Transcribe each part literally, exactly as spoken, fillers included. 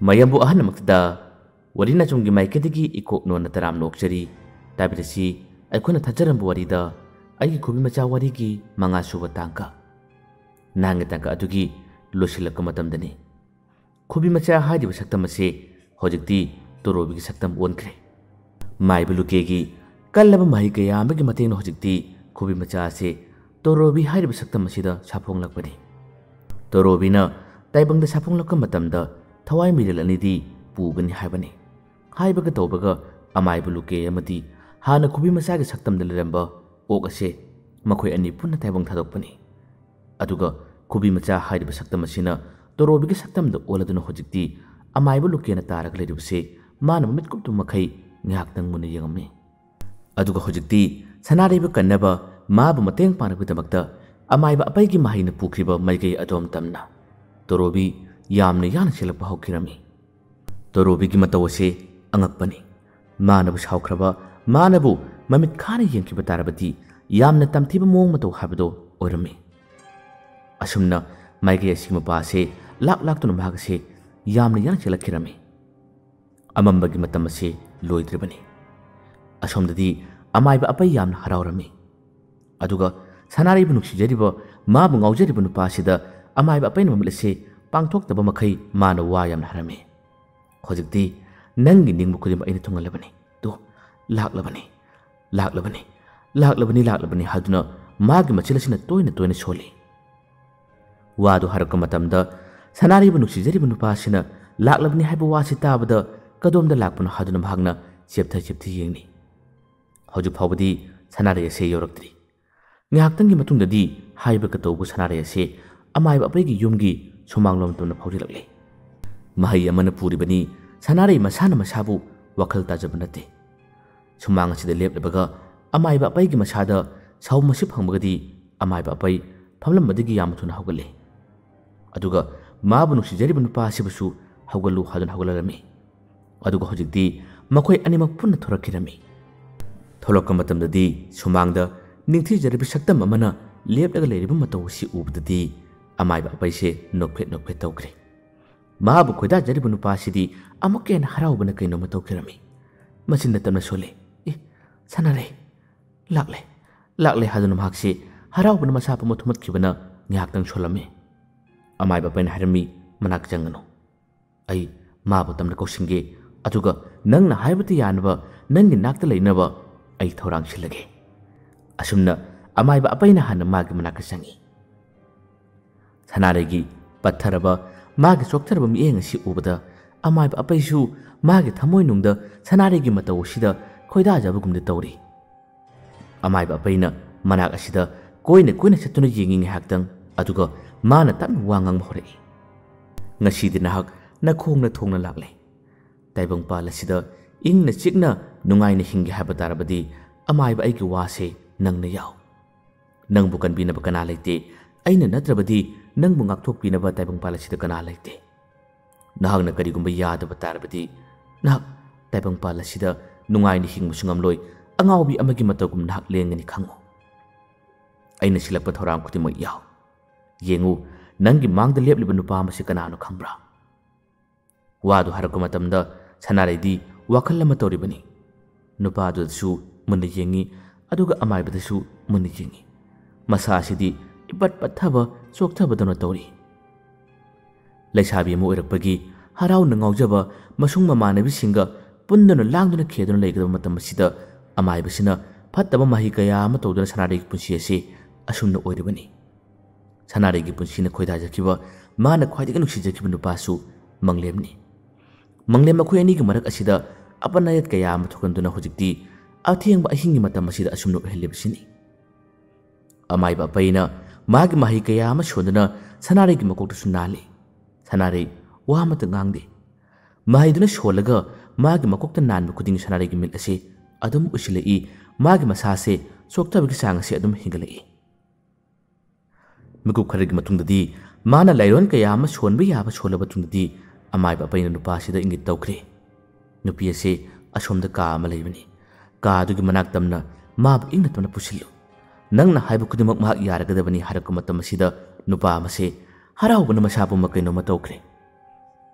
ꯃꯌꯥꯝꯕꯨ ꯑꯍꯜꯃꯛꯇꯗ ꯋꯥꯔꯤ ꯅꯆꯨꯝꯒꯤ ꯃꯥꯏꯀꯩꯗꯒꯤ ꯏꯀꯣꯛ ꯅꯣꯟꯅ ꯇꯔꯥꯝꯅ ꯑꯣꯛꯆꯔꯤ꯫ ꯇꯥꯕꯤꯔꯁꯤ ꯑꯩꯈꯣꯏꯅ ꯊꯥꯖꯔꯝꯕ ꯋꯥꯔꯤꯗ ꯑꯩꯒꯤ ꯈꯨꯕꯤ ꯃꯆꯥ ꯋꯥꯔꯤꯒꯤ ꯃꯉꯥ ꯁꯨꯕ ꯇꯥꯡꯀꯛ꯫ ꯅꯍꯥꯟꯒꯤ ꯇꯥꯡꯀꯛ ꯑꯗꯨꯒꯤ ꯂꯣꯏꯁꯤꯜꯂꯛꯄ ꯃꯇꯝꯗꯅꯤ꯫ ꯈꯨꯕꯤ ꯃꯆꯥ ꯍꯥꯏꯔꯤꯕ ꯁꯛꯇꯝ ꯑꯁꯤ ꯍꯧꯖꯤꯛꯇꯤ ꯇꯣꯔꯣꯕꯤꯒꯤ ꯁꯛꯇꯝ ꯑꯣꯟꯈ꯭ꯔꯦ꯫ ꯃꯥꯏꯕ ꯂꯨꯀꯦꯒꯤ ꯀꯜꯂꯕ ꯃꯍꯩ ꯀꯌꯥ ꯑꯃꯒꯤ ꯃꯇꯦꯡꯅ ꯍꯧꯖꯤꯛꯇꯤ ꯈꯨꯕꯤ ꯃꯆꯥ ꯑꯁꯤ ꯇꯣꯔꯣꯕꯤ ꯍꯥꯏꯔꯤꯕ ꯁꯛꯇꯝ ꯑꯁꯤꯗ ꯁꯥꯐꯣꯡꯂꯛꯄꯅꯤ꯫ ꯇꯣꯔꯣꯕꯤꯅ ꯇꯥꯏꯕꯪꯗ ꯁꯥꯐꯣꯡꯂꯛꯄ ꯃꯇꯝꯗ ꯊꯋꯥꯏ ꯃꯤꯔꯦꯜ ꯑꯅꯤꯗꯤ ꯄꯨꯒꯅꯤ ꯍꯥꯏꯕꯅꯤ꯫ ꯍꯥꯏꯕꯒ ꯇꯧꯕꯒ ꯑꯃꯥꯏꯕ ꯂꯨꯀꯦ ꯑꯃꯗꯤ ꯍꯥꯟꯅ ꯈꯨꯕꯤ ꯃꯆꯥꯒꯤ ꯁꯛꯇꯝꯗ ꯂꯩꯔꯝꯕ ꯑꯣꯛ ꯑꯁꯦ ꯃꯈꯣꯏ ꯑꯅꯤ ꯄꯨꯟꯅ ꯇꯥꯏꯕꯪ ꯊꯥꯗꯣꯛꯄꯅꯤ꯫ ꯑꯗꯨꯒ ꯈꯨꯕꯤ ꯃꯆꯥ ꯍꯥꯏꯔꯤꯕ ꯁꯛꯇꯝ ꯑꯁꯤꯅ ꯇꯣꯔꯣꯕꯤꯒꯤ ꯁꯛꯇꯝꯗ ꯑꯣꯜꯂꯗꯨꯅ ꯍꯧꯖꯤꯛꯇꯤ ꯑꯃꯥꯏꯕ ꯂꯨꯀꯦꯅ ꯇꯥꯔꯒ ꯂꯩꯔꯤꯕꯁꯤ ꯃꯥꯅ ꯃꯃꯤꯠ ꯀꯨꯞꯇꯨ ꯃꯈꯩ ꯉꯥꯏꯍꯥꯛꯇꯪ ꯃꯨꯟꯅ ꯌꯦꯡꯉꯝꯃꯤ꯫ ꯑꯗꯨꯒ ꯍꯧꯖꯤꯛꯇꯤ ꯁꯅꯥꯔꯩꯕ ꯀꯟꯅꯕ ꯃꯥꯕꯨ ꯃꯇꯦꯡ ꯄꯥꯡꯅꯕꯒꯤꯗꯃꯛꯇ ꯑꯃꯥꯏꯕ ꯑꯄꯩꯒꯤ ꯃꯍꯩꯅ ꯄꯨꯈ꯭ꯔꯤꯕ ꯃꯥꯏꯀꯩ ꯑꯗꯣꯝ ꯇꯝꯅ ꯇꯣꯔꯣꯕꯤ ꯌꯥꯝꯅ ꯌꯥꯡꯅ ꯆꯦꯜꯂꯛꯄ ꯍꯧꯈꯤꯔꯝꯃꯤ꯫ ꯇꯣꯔꯣꯕꯤꯒꯤ ꯃꯇꯧ ꯑꯁꯤ ꯑꯉꯛꯄꯅꯤ꯫ ꯃꯥꯅꯕꯨ ꯁꯥꯎꯈ꯭ꯔꯕ, ꯃꯥꯅꯕꯨ ꯃꯃꯤꯠ ꯈꯥꯅ ꯌꯦꯡꯈꯤꯕ ꯇꯥꯔꯕꯗꯤ ꯌꯥꯝꯅ ꯇꯝꯊꯤꯕ ꯃꯑꯣꯡ ꯃꯇꯧ ꯍꯥꯏꯕꯗꯣ ꯑꯣꯏꯔꯝꯃꯤ꯫ ꯑꯁꯨꯝꯅ ꯃꯥꯏꯀꯩ ꯑꯁꯤꯒꯤ ꯃꯄꯥ ꯑꯁꯤ ꯂꯥꯛ ꯂꯥꯛꯇꯨꯅ ꯃꯍꯥꯛ ꯑꯁꯤ ꯌꯥꯝꯅ ꯌꯥꯡꯅ ꯆꯦꯜꯂꯛꯈꯤꯔꯝꯃꯤ꯫ ꯑꯃꯝꯕꯒꯤ ꯃꯇꯝ ꯑꯁꯤ ꯂꯣꯏꯗ꯭ꯔꯤꯕꯅꯤ꯫ ꯑꯁꯣꯝꯗꯗꯤ ꯑꯃꯥꯏꯕ ꯑꯄꯩ ꯌꯥꯝꯅ ꯍꯔꯥꯎꯔꯝꯃꯤ꯫ ꯑꯗꯨꯒ ꯁꯅꯥꯔꯩꯕꯨ ꯅꯨꯡꯁꯤꯖꯔꯤꯕ, ꯃꯥꯕꯨ ꯉꯥꯎꯖꯔꯤꯕ ꯅꯨꯄꯥ ꯑꯁꯤꯗ ꯑꯃꯥꯏꯕ ꯑꯄꯩꯅ ꯃꯃꯤꯠ ꯑꯁꯤ ꯄꯥꯡꯊꯣꯛꯇꯕ ꯃꯈꯩ ꯃꯥꯅ ꯋꯥ ꯌꯥꯝꯅ ꯍꯥꯏꯔꯝꯃꯤ꯫ ꯍꯧꯖꯤꯛꯇꯤ ꯅꯪꯒꯤ ꯅꯤꯡꯕ ꯈꯨꯗꯤꯡꯃꯛ ꯑꯩꯅ ꯊꯨꯡꯍꯜꯂꯕꯅꯤ꯫ ꯇꯨ, ꯂꯥꯛꯂꯕꯅꯤ, ꯂꯥꯛꯂꯕꯅꯤ, ꯂꯥꯛꯂꯕꯅꯤ, ꯂꯥꯛꯂꯕꯅꯤ ꯍꯥꯏꯗꯨꯅ ꯃꯥꯒꯤ ꯃꯆꯤꯜ ꯑꯁꯤꯅ ꯇꯣꯏꯅ ꯇꯣꯏꯅ ꯁꯣꯜꯂꯤ꯫ ꯋꯥꯗꯨ ꯍꯥꯏꯔꯛꯄ ꯃꯇꯝꯗ ꯁꯅꯥꯔꯩꯕꯨ ꯅꯨꯡꯁꯤꯖꯔꯤꯕ ꯅꯨꯄꯥ ꯑꯁꯤꯅ ꯂꯥꯛꯂꯕꯅꯤ ꯍꯥꯏꯕ ꯋꯥꯁꯤ ꯇꯥꯕꯗ ꯀꯗꯣꯝꯗ ꯂꯥꯛꯄꯅꯣ ꯍꯥꯏꯗꯨꯅ ꯃꯍꯥꯛꯅ ꯆꯦꯞꯊ ꯆꯦꯞꯊ ꯌꯦꯡꯂꯤ꯫ ꯍꯧꯖꯤꯛ ꯐꯥꯎꯕꯗꯤ ꯁꯅꯥꯔꯩ ꯑꯁꯤ ꯌꯧꯔꯛꯇ꯭ꯔꯤ꯫ ꯉꯥꯏꯍꯥꯛꯇꯪꯒꯤ ꯃꯇꯨꯡꯗꯗꯤ ꯍꯥꯏꯕꯒ ꯇꯧꯕ ꯁꯅꯥꯔꯩ ꯑꯁꯤ ꯑꯃꯥꯏꯕ ꯑꯄꯩꯒꯤ ꯌꯨꯝꯒꯤ ꯁꯨꯃꯥꯡꯂꯣꯝ ꯇꯝꯅ ꯐꯥꯎꯖꯤꯜꯂꯛꯂꯦ꯫ ꯃꯍꯩ ꯑꯃꯅ ꯄꯨꯔꯤꯕꯅꯤ, ꯁꯅꯥꯔꯩ ꯃꯁꯥꯅ ꯃꯁꯥꯕꯨ ꯋꯥꯈꯜ ꯇꯥꯖꯕ ꯅꯠꯇꯦ꯫ ꯁꯨꯃꯥꯡ ꯑꯁꯤꯗ ꯂꯦꯞꯂꯕꯒ ꯑꯃꯥꯏꯕ ꯑꯄꯩꯒꯤ ꯃꯁꯥꯗ ꯁꯥꯎ ꯃꯁꯤ ꯐꯪꯕꯒꯗꯤ ꯑꯃꯥꯏꯕ ꯑꯄꯩ ꯐꯝꯂꯝꯕꯗꯒꯤ ꯌꯥꯝ ꯊꯨꯅ ꯍꯧꯒꯠꯂꯦ꯫ ꯑꯗꯨꯒ ꯃꯥꯕꯨ ꯅꯨꯡꯁꯤꯖꯔꯤꯕ ꯅꯨꯄꯥ ꯑꯁꯤꯕꯨꯁꯨ ꯍꯧꯒꯠꯂꯨ ꯍꯥꯏꯗꯨꯅ ꯍꯧꯒꯠꯂꯔꯝꯃꯤ꯫ ꯑꯗꯨꯒ ꯍꯧꯖꯤꯛꯇꯤ ꯃꯈꯣꯏ ꯑꯅꯤꯃꯛ ꯄꯨꯟꯅ ꯊꯣꯔꯛꯈꯤꯔꯝꯃꯤ꯫ ꯊꯣꯛꯂꯛꯄ ꯃꯇꯝꯗꯗꯤ ꯁꯨꯃꯥꯡꯗ ꯅꯤꯡꯊꯤꯖꯔꯕꯤ ꯁꯛꯇꯝ ꯑꯃꯅ ꯂꯦꯞꯂꯒ ꯂꯩꯔꯤꯕ ꯃꯇꯧ ꯑꯁꯤ ꯎꯕꯗꯗꯤ ꯑꯃꯥꯏꯕ ꯑꯄꯩꯁꯦ ꯅꯣꯛꯐꯦꯠ ꯅꯣꯛꯐꯦꯠ ꯇꯧꯈ꯭ꯔꯦ꯫ ꯃꯍꯥꯛꯄꯨ ꯈꯣꯏꯗꯥꯖꯔꯤꯕ ꯅꯨꯄꯥꯁꯤꯗꯤ ꯑꯃꯨꯛꯀ ꯍꯦꯟꯅ ꯍꯔꯥꯎꯕꯅ ꯀꯩꯅꯣꯝꯃ ꯇꯧꯈꯤꯔꯝꯃꯤ꯫ ꯃꯆꯤꯟꯗ ꯇꯞꯅ ꯁꯣꯜꯂꯤ, "ꯑꯦ, ꯁꯅꯥꯔꯩ, ꯂꯥꯛꯂꯦ, ꯂꯥꯛꯂꯦ" ꯍꯥꯏꯗꯨꯅ ꯃꯍꯥꯛꯁꯤ ꯍꯔꯥꯎꯕꯅ ꯃꯁꯥ ꯄꯨꯝꯕ ꯊꯨꯝꯍꯠꯈꯤꯕꯅ ꯉꯥꯏꯍꯥꯛꯇꯪ ꯁꯣꯜꯂꯝꯃꯤ꯫ ꯑꯃꯥꯏꯕ ꯑꯄꯩꯅ ꯍꯥꯏꯔꯝꯃꯤ, "ꯃꯅꯥꯛ ꯆꯪꯒꯅꯨ꯫ ꯑꯩ ꯃꯥꯕꯨ ꯇꯝꯅ ꯀꯧꯁꯤꯟꯒꯦ, ꯑꯗꯨꯒ ꯅꯪꯅ ꯍꯥꯏꯕꯇ ꯌꯥꯅꯕ ꯅꯪꯒꯤ ꯅꯥꯛꯇ ꯂꯩꯅꯕ ꯑꯩ ꯊꯧꯔꯥꯡ ꯁꯤꯜꯂꯒꯦ"꯫ ꯑꯁꯨꯝꯅ ꯑꯃꯥꯏꯕ ꯑꯄꯩꯅ ꯍꯥꯟꯅ ꯃꯥꯒꯤ ꯃꯅꯥꯛꯇ ꯆꯪꯉꯤ꯫ ꯁꯅꯥꯔꯩꯒꯤ ꯄꯠꯊꯔꯕ, ꯃꯥꯒꯤ ꯆꯣꯛꯊꯔꯕ ꯃꯤꯠꯌꯦꯡ ꯑꯁꯤ ꯎꯕꯗ ꯑꯃꯥꯏꯕ ꯑꯄꯩꯁꯨ ꯃꯥꯒꯤ ꯊꯃꯣꯏꯅꯨꯡꯗ ꯁꯅꯥꯔꯩꯒꯤ ꯃꯇꯧ ꯑꯁꯤꯗ ꯈꯣꯏꯗꯥꯖꯕꯒꯨꯝꯗꯤ ꯇꯧꯔꯤ꯫ ꯑꯃꯥꯏꯕ ꯑꯄꯩꯅ ꯃꯅꯥꯛ ꯑꯁꯤꯗ ꯀꯣꯏꯅ ꯀꯣꯏꯅ ꯆꯠꯇꯨꯅ ꯌꯦꯡꯉꯤ ꯉꯥꯏꯍꯥꯛꯇꯪ, ꯑꯗꯨꯒ ꯃꯥꯅ ꯇꯞꯅ ꯋꯥ ꯉꯥꯡꯕ ꯍꯧꯔꯛꯏ꯫ "ꯉꯁꯤꯗꯤ ꯅꯍꯥꯛ ꯅꯈꯣꯡꯅ ꯊꯣꯡꯅ ꯂꯥꯛꯂꯦ꯫ ꯇꯥꯏꯕꯪꯄꯥꯜ ꯑꯁꯤꯗ ꯏꯪꯅ ꯆꯤꯛꯅ ꯅꯨꯡꯉꯥꯏꯅ ꯍꯤꯡꯒꯦ ꯍꯥꯏꯕ ꯇꯥꯔꯕꯗꯤ ꯑꯃꯥꯏꯕ ꯑꯩꯒꯤ ꯋꯥꯁꯦ ꯅꯪꯅ ꯌꯥꯎ꯫ ꯅꯪꯕꯨ ꯀꯟꯕꯤꯅꯕ ꯀꯅꯥ ꯂꯩꯇꯦ꯫ ꯑꯩꯅ ꯅꯠꯇ꯭ꯔꯕꯗꯤ ꯅꯪꯕꯨ ꯉꯥꯛꯊꯣꯛꯄꯤꯅꯕ ꯇꯥꯏꯕꯪꯄꯥꯜ ꯑꯁꯤꯗ ꯀꯅꯥ ꯂꯩꯇꯦ꯫ ꯅꯍꯥꯛꯅ ꯀꯔꯤꯒꯨꯝꯕ ꯌꯥꯗꯕ ꯇꯥꯔꯕꯗꯤ ꯅꯍꯥꯛ ꯇꯥꯏꯕꯪꯄꯥꯜ ꯑꯁꯤꯗ ꯅꯨꯡꯉꯥꯏꯅ ꯍꯤꯡꯕꯁꯨ ꯉꯝꯂꯣꯏ꯫ ꯑꯉꯥꯎꯕꯤ ꯑꯃꯒꯤ ꯃꯇꯧꯒꯨꯝ ꯅꯍꯥꯛ ꯂꯦꯡꯒꯅꯤ, ꯈꯪꯉꯨ꯫ ꯑꯩꯅ ꯁꯤꯜꯂꯛꯄ ꯊꯧꯔꯥꯡ ꯈꯨꯗꯤꯡꯃꯛ ꯌꯥꯎ꯫ ꯌꯦꯡꯉꯨ, ꯅꯪꯒꯤ ꯃꯥꯡꯗ ꯂꯦꯞꯂꯤꯕ ꯅꯨꯄꯥ ꯑꯃꯁꯤ ꯀꯅꯥꯅꯣ ꯈꯪꯕ꯭ꯔꯥ?" ꯋꯥꯗꯨ ꯍꯥꯏꯔꯛꯄ ꯃꯇꯝꯗ ꯁꯅꯥꯔꯩꯗꯤ ꯋꯥꯈꯜ ꯑꯃ ꯇꯧꯔꯤꯕꯅꯤ꯫ ꯅꯨꯄꯥꯗꯨꯗꯁꯨ ꯃꯨꯟꯅ ꯌꯦꯡꯉꯤ, ꯑꯗꯨꯒ ꯑꯃꯥꯏꯕꯗꯁꯨ ꯃꯨꯟꯅ ꯌꯦꯡꯉꯤ꯫ ꯃꯁꯥ ꯑꯁꯤꯗꯤ ꯏꯄꯠ ꯄꯠꯊꯕ, ꯆꯣꯛꯊꯕꯗꯧꯅ ꯇꯧꯔꯤ꯫ ꯂꯩꯁꯥꯕꯤ ꯑꯃ ꯑꯣꯏꯔꯛꯄꯒꯤ ꯍꯔꯥꯎꯅ ꯉꯥꯎꯖꯕ ꯃꯁꯨꯡ ꯃꯃꯥꯟꯅꯕꯤꯁꯤꯡꯒ ꯄꯨꯟꯗꯨꯅ ꯂꯥꯡꯗꯨꯅ ꯈꯦꯗꯨꯅ ꯂꯩꯒꯗꯕ ꯃꯇꯝ ꯑꯁꯤꯗ ꯑꯃꯥꯏꯕꯁꯤꯅ ꯐꯠꯇꯕ ꯃꯍꯩ ꯀꯌꯥ ꯑꯃ ꯇꯧꯗꯨꯅ ꯁꯅꯥꯔꯩꯒꯤ ꯄꯨꯟꯁꯤ ꯑꯁꯤ ꯑꯁꯨꯝꯅ ꯑꯣꯏꯔꯤꯕꯅꯤ꯫ ꯁꯅꯥꯔꯩꯒꯤ ꯄꯨꯟꯁꯤꯅ ꯈꯣꯏꯗꯥꯖꯈꯤꯕ, ꯃꯥꯅ ꯈ꯭ꯋꯥꯏꯗꯒꯤ ꯅꯨꯡꯁꯤꯖꯈꯤꯕ ꯅꯨꯄꯥꯁꯨ ꯃꯪꯂꯦꯝꯅꯤ꯫ ꯃꯪꯂꯦꯝ ꯃꯈꯣꯏ ꯑꯅꯤꯒꯤ ꯃꯔꯛ ꯑꯁꯤꯗ ꯑꯄꯟ ꯑꯌꯦꯠ ꯀꯌꯥ ꯑꯃ ꯊꯣꯛꯍꯟꯗꯨꯅ ꯍꯧꯖꯤꯛꯇꯤ ꯑꯊꯦꯡꯕ ꯑꯍꯤꯡꯒꯤ ꯃꯇꯝ ꯑꯁꯤꯗ ꯑꯁꯨꯝꯅ ꯑꯣꯏꯍꯜꯂꯤꯕꯁꯤꯅꯤ꯫ ꯑꯃꯥꯏꯕ ꯑꯄꯩꯅ ꯃꯥꯒꯤ ꯃꯍꯩ ꯀꯌꯥ ꯑꯃ ꯁꯣꯟꯗꯨꯅ ꯁꯅꯥꯔꯩꯒꯤ ꯃꯀꯣꯛꯇꯁꯨ ꯅꯥꯜꯂꯤ꯫ ꯁꯅꯥꯔꯩ ꯋꯥ ꯑꯃꯠꯇ ꯉꯥꯡꯗꯦ꯫ ꯃꯍꯩꯗꯨꯅ ꯁꯣꯜꯂꯒ ꯃꯥꯒꯤ ꯃꯀꯣꯛꯇ ꯅꯥꯟꯕ ꯈꯨꯗꯤꯡꯒꯤ ꯁꯅꯥꯔꯩꯒꯤ ꯃꯤꯠ ꯑꯁꯤ ꯑꯗꯨꯝ ꯎꯏꯁꯤꯜꯂꯛꯏ, ꯃꯥꯒꯤ ꯃꯁꯥ ꯑꯁꯤ ꯆꯣꯛꯊꯕꯒꯤ ꯆꯥꯡ ꯑꯁꯤ ꯑꯗꯨꯝ ꯍꯦꯟꯒꯠꯂꯛꯏ꯫ ꯃꯤꯀꯨꯞ ꯈꯔꯒꯤ ꯃꯇꯨꯡꯗꯗꯤ ꯃꯥꯅ ꯂꯥꯏꯔꯣꯟ ꯀꯌꯥ ꯑꯃ ꯁꯣꯟꯕ ꯌꯥꯕ ꯁꯣꯜꯂꯕ ꯃꯇꯨꯡꯗꯗꯤ ꯑꯃꯥꯏꯕ ꯑꯄꯩꯅ ꯅꯨꯄꯥꯁꯤꯗ ꯏꯪꯒꯤꯠ ꯇꯧꯈ꯭ꯔꯦ꯫ "ꯅꯨꯄꯤ ꯑꯁꯤ ꯑꯁꯣꯝꯗ ꯀꯥ ꯑꯃ ꯂꯩꯕꯅꯤ꯫ ꯀꯥ ꯑꯗꯨꯒꯤ ꯃꯅꯥꯛ ꯇꯝꯅ ꯃꯥꯕꯨ ꯏꯪꯅ ꯇꯞꯅ ꯄꯨꯁꯤꯜꯂꯨ꯫ ꯅꯪꯅ ꯍꯥꯏꯕ ꯈꯨꯗꯤꯡꯃꯛ ꯃꯍꯥꯛ ꯌꯥꯔꯒꯗꯕꯅꯤ" ꯍꯥꯏꯔꯛꯄ ꯃꯇꯝ ꯑꯁꯤꯗ ꯅꯨꯄꯥ ꯑꯃꯁꯦ ꯍꯔꯥꯎꯕꯅ ꯃꯁꯥ ꯄꯨꯝꯕ ꯀꯩꯅꯣꯝꯃ ꯇꯧꯈ꯭ꯔꯦ꯫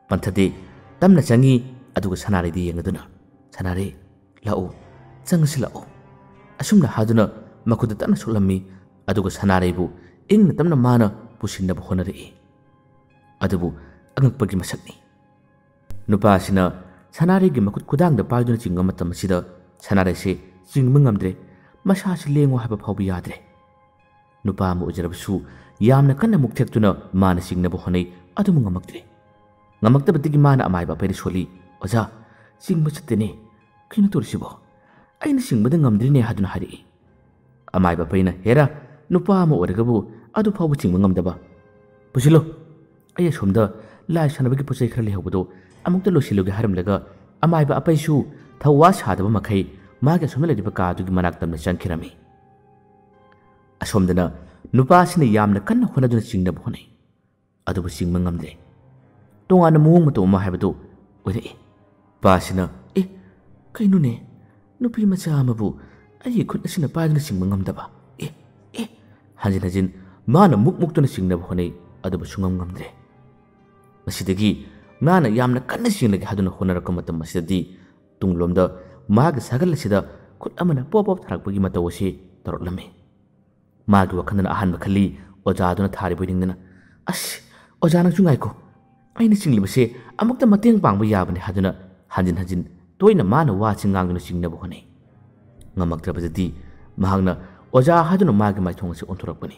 ꯄꯟꯊꯗꯦ꯫ ꯇꯞꯅ ꯆꯪꯉꯤ꯫ ꯑꯗꯨꯒ ꯁꯅꯥꯔꯩꯗ ꯌꯦꯡꯂꯗꯨꯅ, "ꯁꯅꯥꯔꯩ, ꯂꯥꯛꯎ, ꯆꯪꯉꯁꯤ ꯂꯥꯛꯎ," ꯑꯁꯨꯝꯅ ꯍꯥꯏꯗꯨꯅ ꯃꯈꯨꯠꯇ ꯇꯞꯅ ꯁꯣꯛꯂꯝꯃꯤ꯫ ꯑꯗꯨꯒ ꯁꯅꯥꯔꯩꯕꯨ ꯏꯪꯅ ꯇꯞꯅ ꯃꯥꯅ ꯄꯨꯁꯤꯟꯅꯕ ꯍꯣꯠꯅꯔꯛꯏ꯫ ꯑꯗꯨꯕꯨ ꯑꯉꯛꯄꯒꯤ ꯃꯁꯛꯅꯤ꯫ ꯅꯨꯄꯥꯁꯤꯅ ꯁꯅꯥꯔꯩꯒꯤ ꯃꯈꯨꯠ ꯈꯨꯗꯥꯡꯗ ꯄꯥꯏꯗꯨꯅ ꯆꯤꯡꯕ ꯃꯇꯝ ꯑꯁꯤꯗ ꯁꯅꯥꯔꯩꯁꯦ ꯆꯤꯡꯕ ꯉꯝꯗ꯭ꯔꯦ꯫ ꯃꯁꯥꯁꯤ ꯂꯦꯡꯉꯨ ꯍꯥꯏꯕ ꯐꯥꯎꯕ ꯌꯥꯗ꯭ꯔꯦ꯫ ꯅꯨꯄꯥ ꯑꯃ ꯑꯣꯏꯖꯔꯕꯁꯨ ꯌꯥꯝꯅ ꯀꯟꯅ ꯃꯨꯛꯊꯦꯛꯇꯨꯅ ꯃꯥꯅ ꯆꯤꯡꯅꯕ ꯍꯣꯠꯅꯩ, ꯑꯗꯨꯕꯨ ꯉꯝꯃꯛꯇ꯭ꯔꯦ꯫ ꯉꯝꯃꯛꯇꯕꯗꯒꯤ ꯃꯥꯅ ꯑꯃꯥꯏꯕ ꯑꯄꯩꯗ ꯁꯣꯜꯂꯤ, "ꯑꯣꯖꯥ, ꯆꯤꯡꯕ ꯆꯠꯇꯦꯅꯦ꯫ ꯀꯩꯅꯣ ꯇꯧꯔꯤꯁꯤꯕꯣ? ꯑꯩꯅ ꯆꯤꯡꯕꯗ ꯉꯝꯗ꯭ꯔꯤꯅꯦ," ꯍꯥꯏꯗꯨꯅ ꯍꯥꯏꯔꯛꯏ꯫ ꯑꯃꯥꯏꯕ ꯑꯄꯩꯅ, "ꯍꯦꯔꯥ, ꯅꯨꯄꯥ ꯑꯃ ꯑꯣꯏꯔꯒꯕꯨ ꯑꯗꯨ ꯐꯥꯎꯕ ꯆꯤꯡꯕ ꯉꯝꯗꯕ? ꯄꯨꯁꯤꯜꯂꯨ, ꯑꯩ ꯑꯁꯣꯝꯗ ꯂꯥꯏ ꯁꯥꯟꯅꯕꯒꯤ ꯄꯣꯠ ꯆꯩ ꯈꯔ ꯂꯩꯍꯧꯕꯗꯣ ꯑꯃꯨꯛꯇ ꯂꯣꯏꯁꯤꯜꯂꯨꯒꯦ," ꯍꯥꯏꯔꯝꯂꯒ ꯑꯃꯥꯏꯕ ꯑꯄꯩꯁꯨ ꯊꯧꯋꯥ ꯁꯥꯗꯕ ꯃꯈꯩ ꯃꯥꯒꯤ ꯑꯁꯣꯝꯗ ꯂꯩꯔꯤꯕ ꯀꯥ ꯑꯗꯨꯒꯤ ꯃꯅꯥꯛ ꯇꯝꯅ ꯆꯪꯈꯤꯔꯝꯃꯤ꯫ ꯑꯁꯣꯝꯗꯅ ꯅꯨꯄꯥꯁꯤꯅ ꯌꯥꯝꯅ ꯀꯟꯅ ꯍꯣꯠꯅꯗꯨꯅ ꯆꯤꯡꯅꯕ ꯍꯣꯠꯅꯩ, ꯑꯗꯨꯕꯨ ꯆꯤꯡꯕ ꯉꯝꯗ꯭ꯔꯦ꯫ ꯇꯣꯉꯥꯟꯅ ꯃꯑꯣꯡ ꯃꯇꯧ ꯑꯃ ꯍꯥꯏꯕꯗꯨ ꯑꯣꯏꯔꯛꯏ꯫ ꯅꯨꯄꯥꯁꯤꯅ, "ꯑꯦ, ꯀꯩꯅꯣꯅꯦ? ꯅꯨꯄꯤ ꯃꯆꯥ ꯑꯃꯕꯨ ꯑꯩꯒꯤ ꯈꯨꯠ ꯑꯁꯤꯅ ꯄꯥꯏꯗꯨꯅ ꯆꯤꯡꯕ ꯉꯝꯗꯕ? ꯑꯦ, ꯑꯦ!" ꯍꯟꯖꯤꯟ ꯍꯟꯖꯤꯟ ꯃꯥꯅ ꯃꯨꯛ ꯃꯨꯛꯇꯨꯅ ꯆꯤꯡꯅꯕ ꯍꯣꯠꯅꯩ, ꯑꯗꯨꯕꯨ ꯁꯨꯡꯉꯝ ꯉꯝꯗ꯭ꯔꯦ꯫ ꯃꯁꯤꯗꯒꯤ ꯃꯥꯅ ꯌꯥꯝꯅ ꯀꯟꯅ ꯆꯤꯡꯂꯒꯦ ꯍꯥꯏꯗꯨꯅ ꯍꯣꯠꯅꯔꯛꯄ ꯃꯇꯝ ꯑꯁꯤꯗꯗꯤ ꯇꯨꯡꯂꯣꯝꯗ ꯃꯥꯒꯤ ꯁꯥꯒꯜ ꯑꯁꯤꯗ ꯈꯨꯠ ꯑꯃꯅ ꯄꯣꯞ ꯄꯣꯞ ꯊꯥꯔꯛꯄꯒꯤ ꯃꯇꯧ ꯑꯁꯤ ꯇꯧꯔꯛꯂꯝꯃꯤ꯫ ꯃꯥꯒꯤ ꯋꯥꯈꯜꯗꯅ ꯑꯍꯥꯟꯕ ꯈꯜꯂꯤ, ꯑꯣꯖꯥꯗꯨꯅ ꯊꯥꯔꯤꯕꯣꯏ ꯅꯤꯡꯗꯅ, "ꯑꯁ, ꯑꯣꯖꯥ ꯅꯪꯁꯨ ꯉꯥꯏꯈꯣ, ꯑꯩꯅ ꯆꯤꯡꯂꯤꯕꯁꯦ ꯑꯃꯨꯛꯇ ꯃꯇꯦꯡ ꯄꯥꯡꯕ ꯌꯥꯕꯅꯤ," ꯍꯥꯏꯗꯨꯅ ꯍꯟꯖꯤꯟ ꯍꯟꯖꯤꯟ ꯇꯣꯏꯅ ꯃꯥꯅ ꯋꯥꯁꯤ ꯉꯥꯡꯗꯨꯅ ꯆꯤꯡꯅꯕ ꯍꯣꯠꯅꯩ꯫ ꯉꯝꯃꯛꯇ꯭ꯔꯕꯗꯗꯤ ꯃꯍꯥꯛꯅ ꯑꯣꯖꯥ ꯍꯥꯏꯗꯨꯅ ꯃꯥꯒꯤ ꯃꯥꯏꯊꯣꯡ ꯑꯁꯤ ꯑꯣꯟꯊꯣꯔꯛꯄꯅꯤ꯫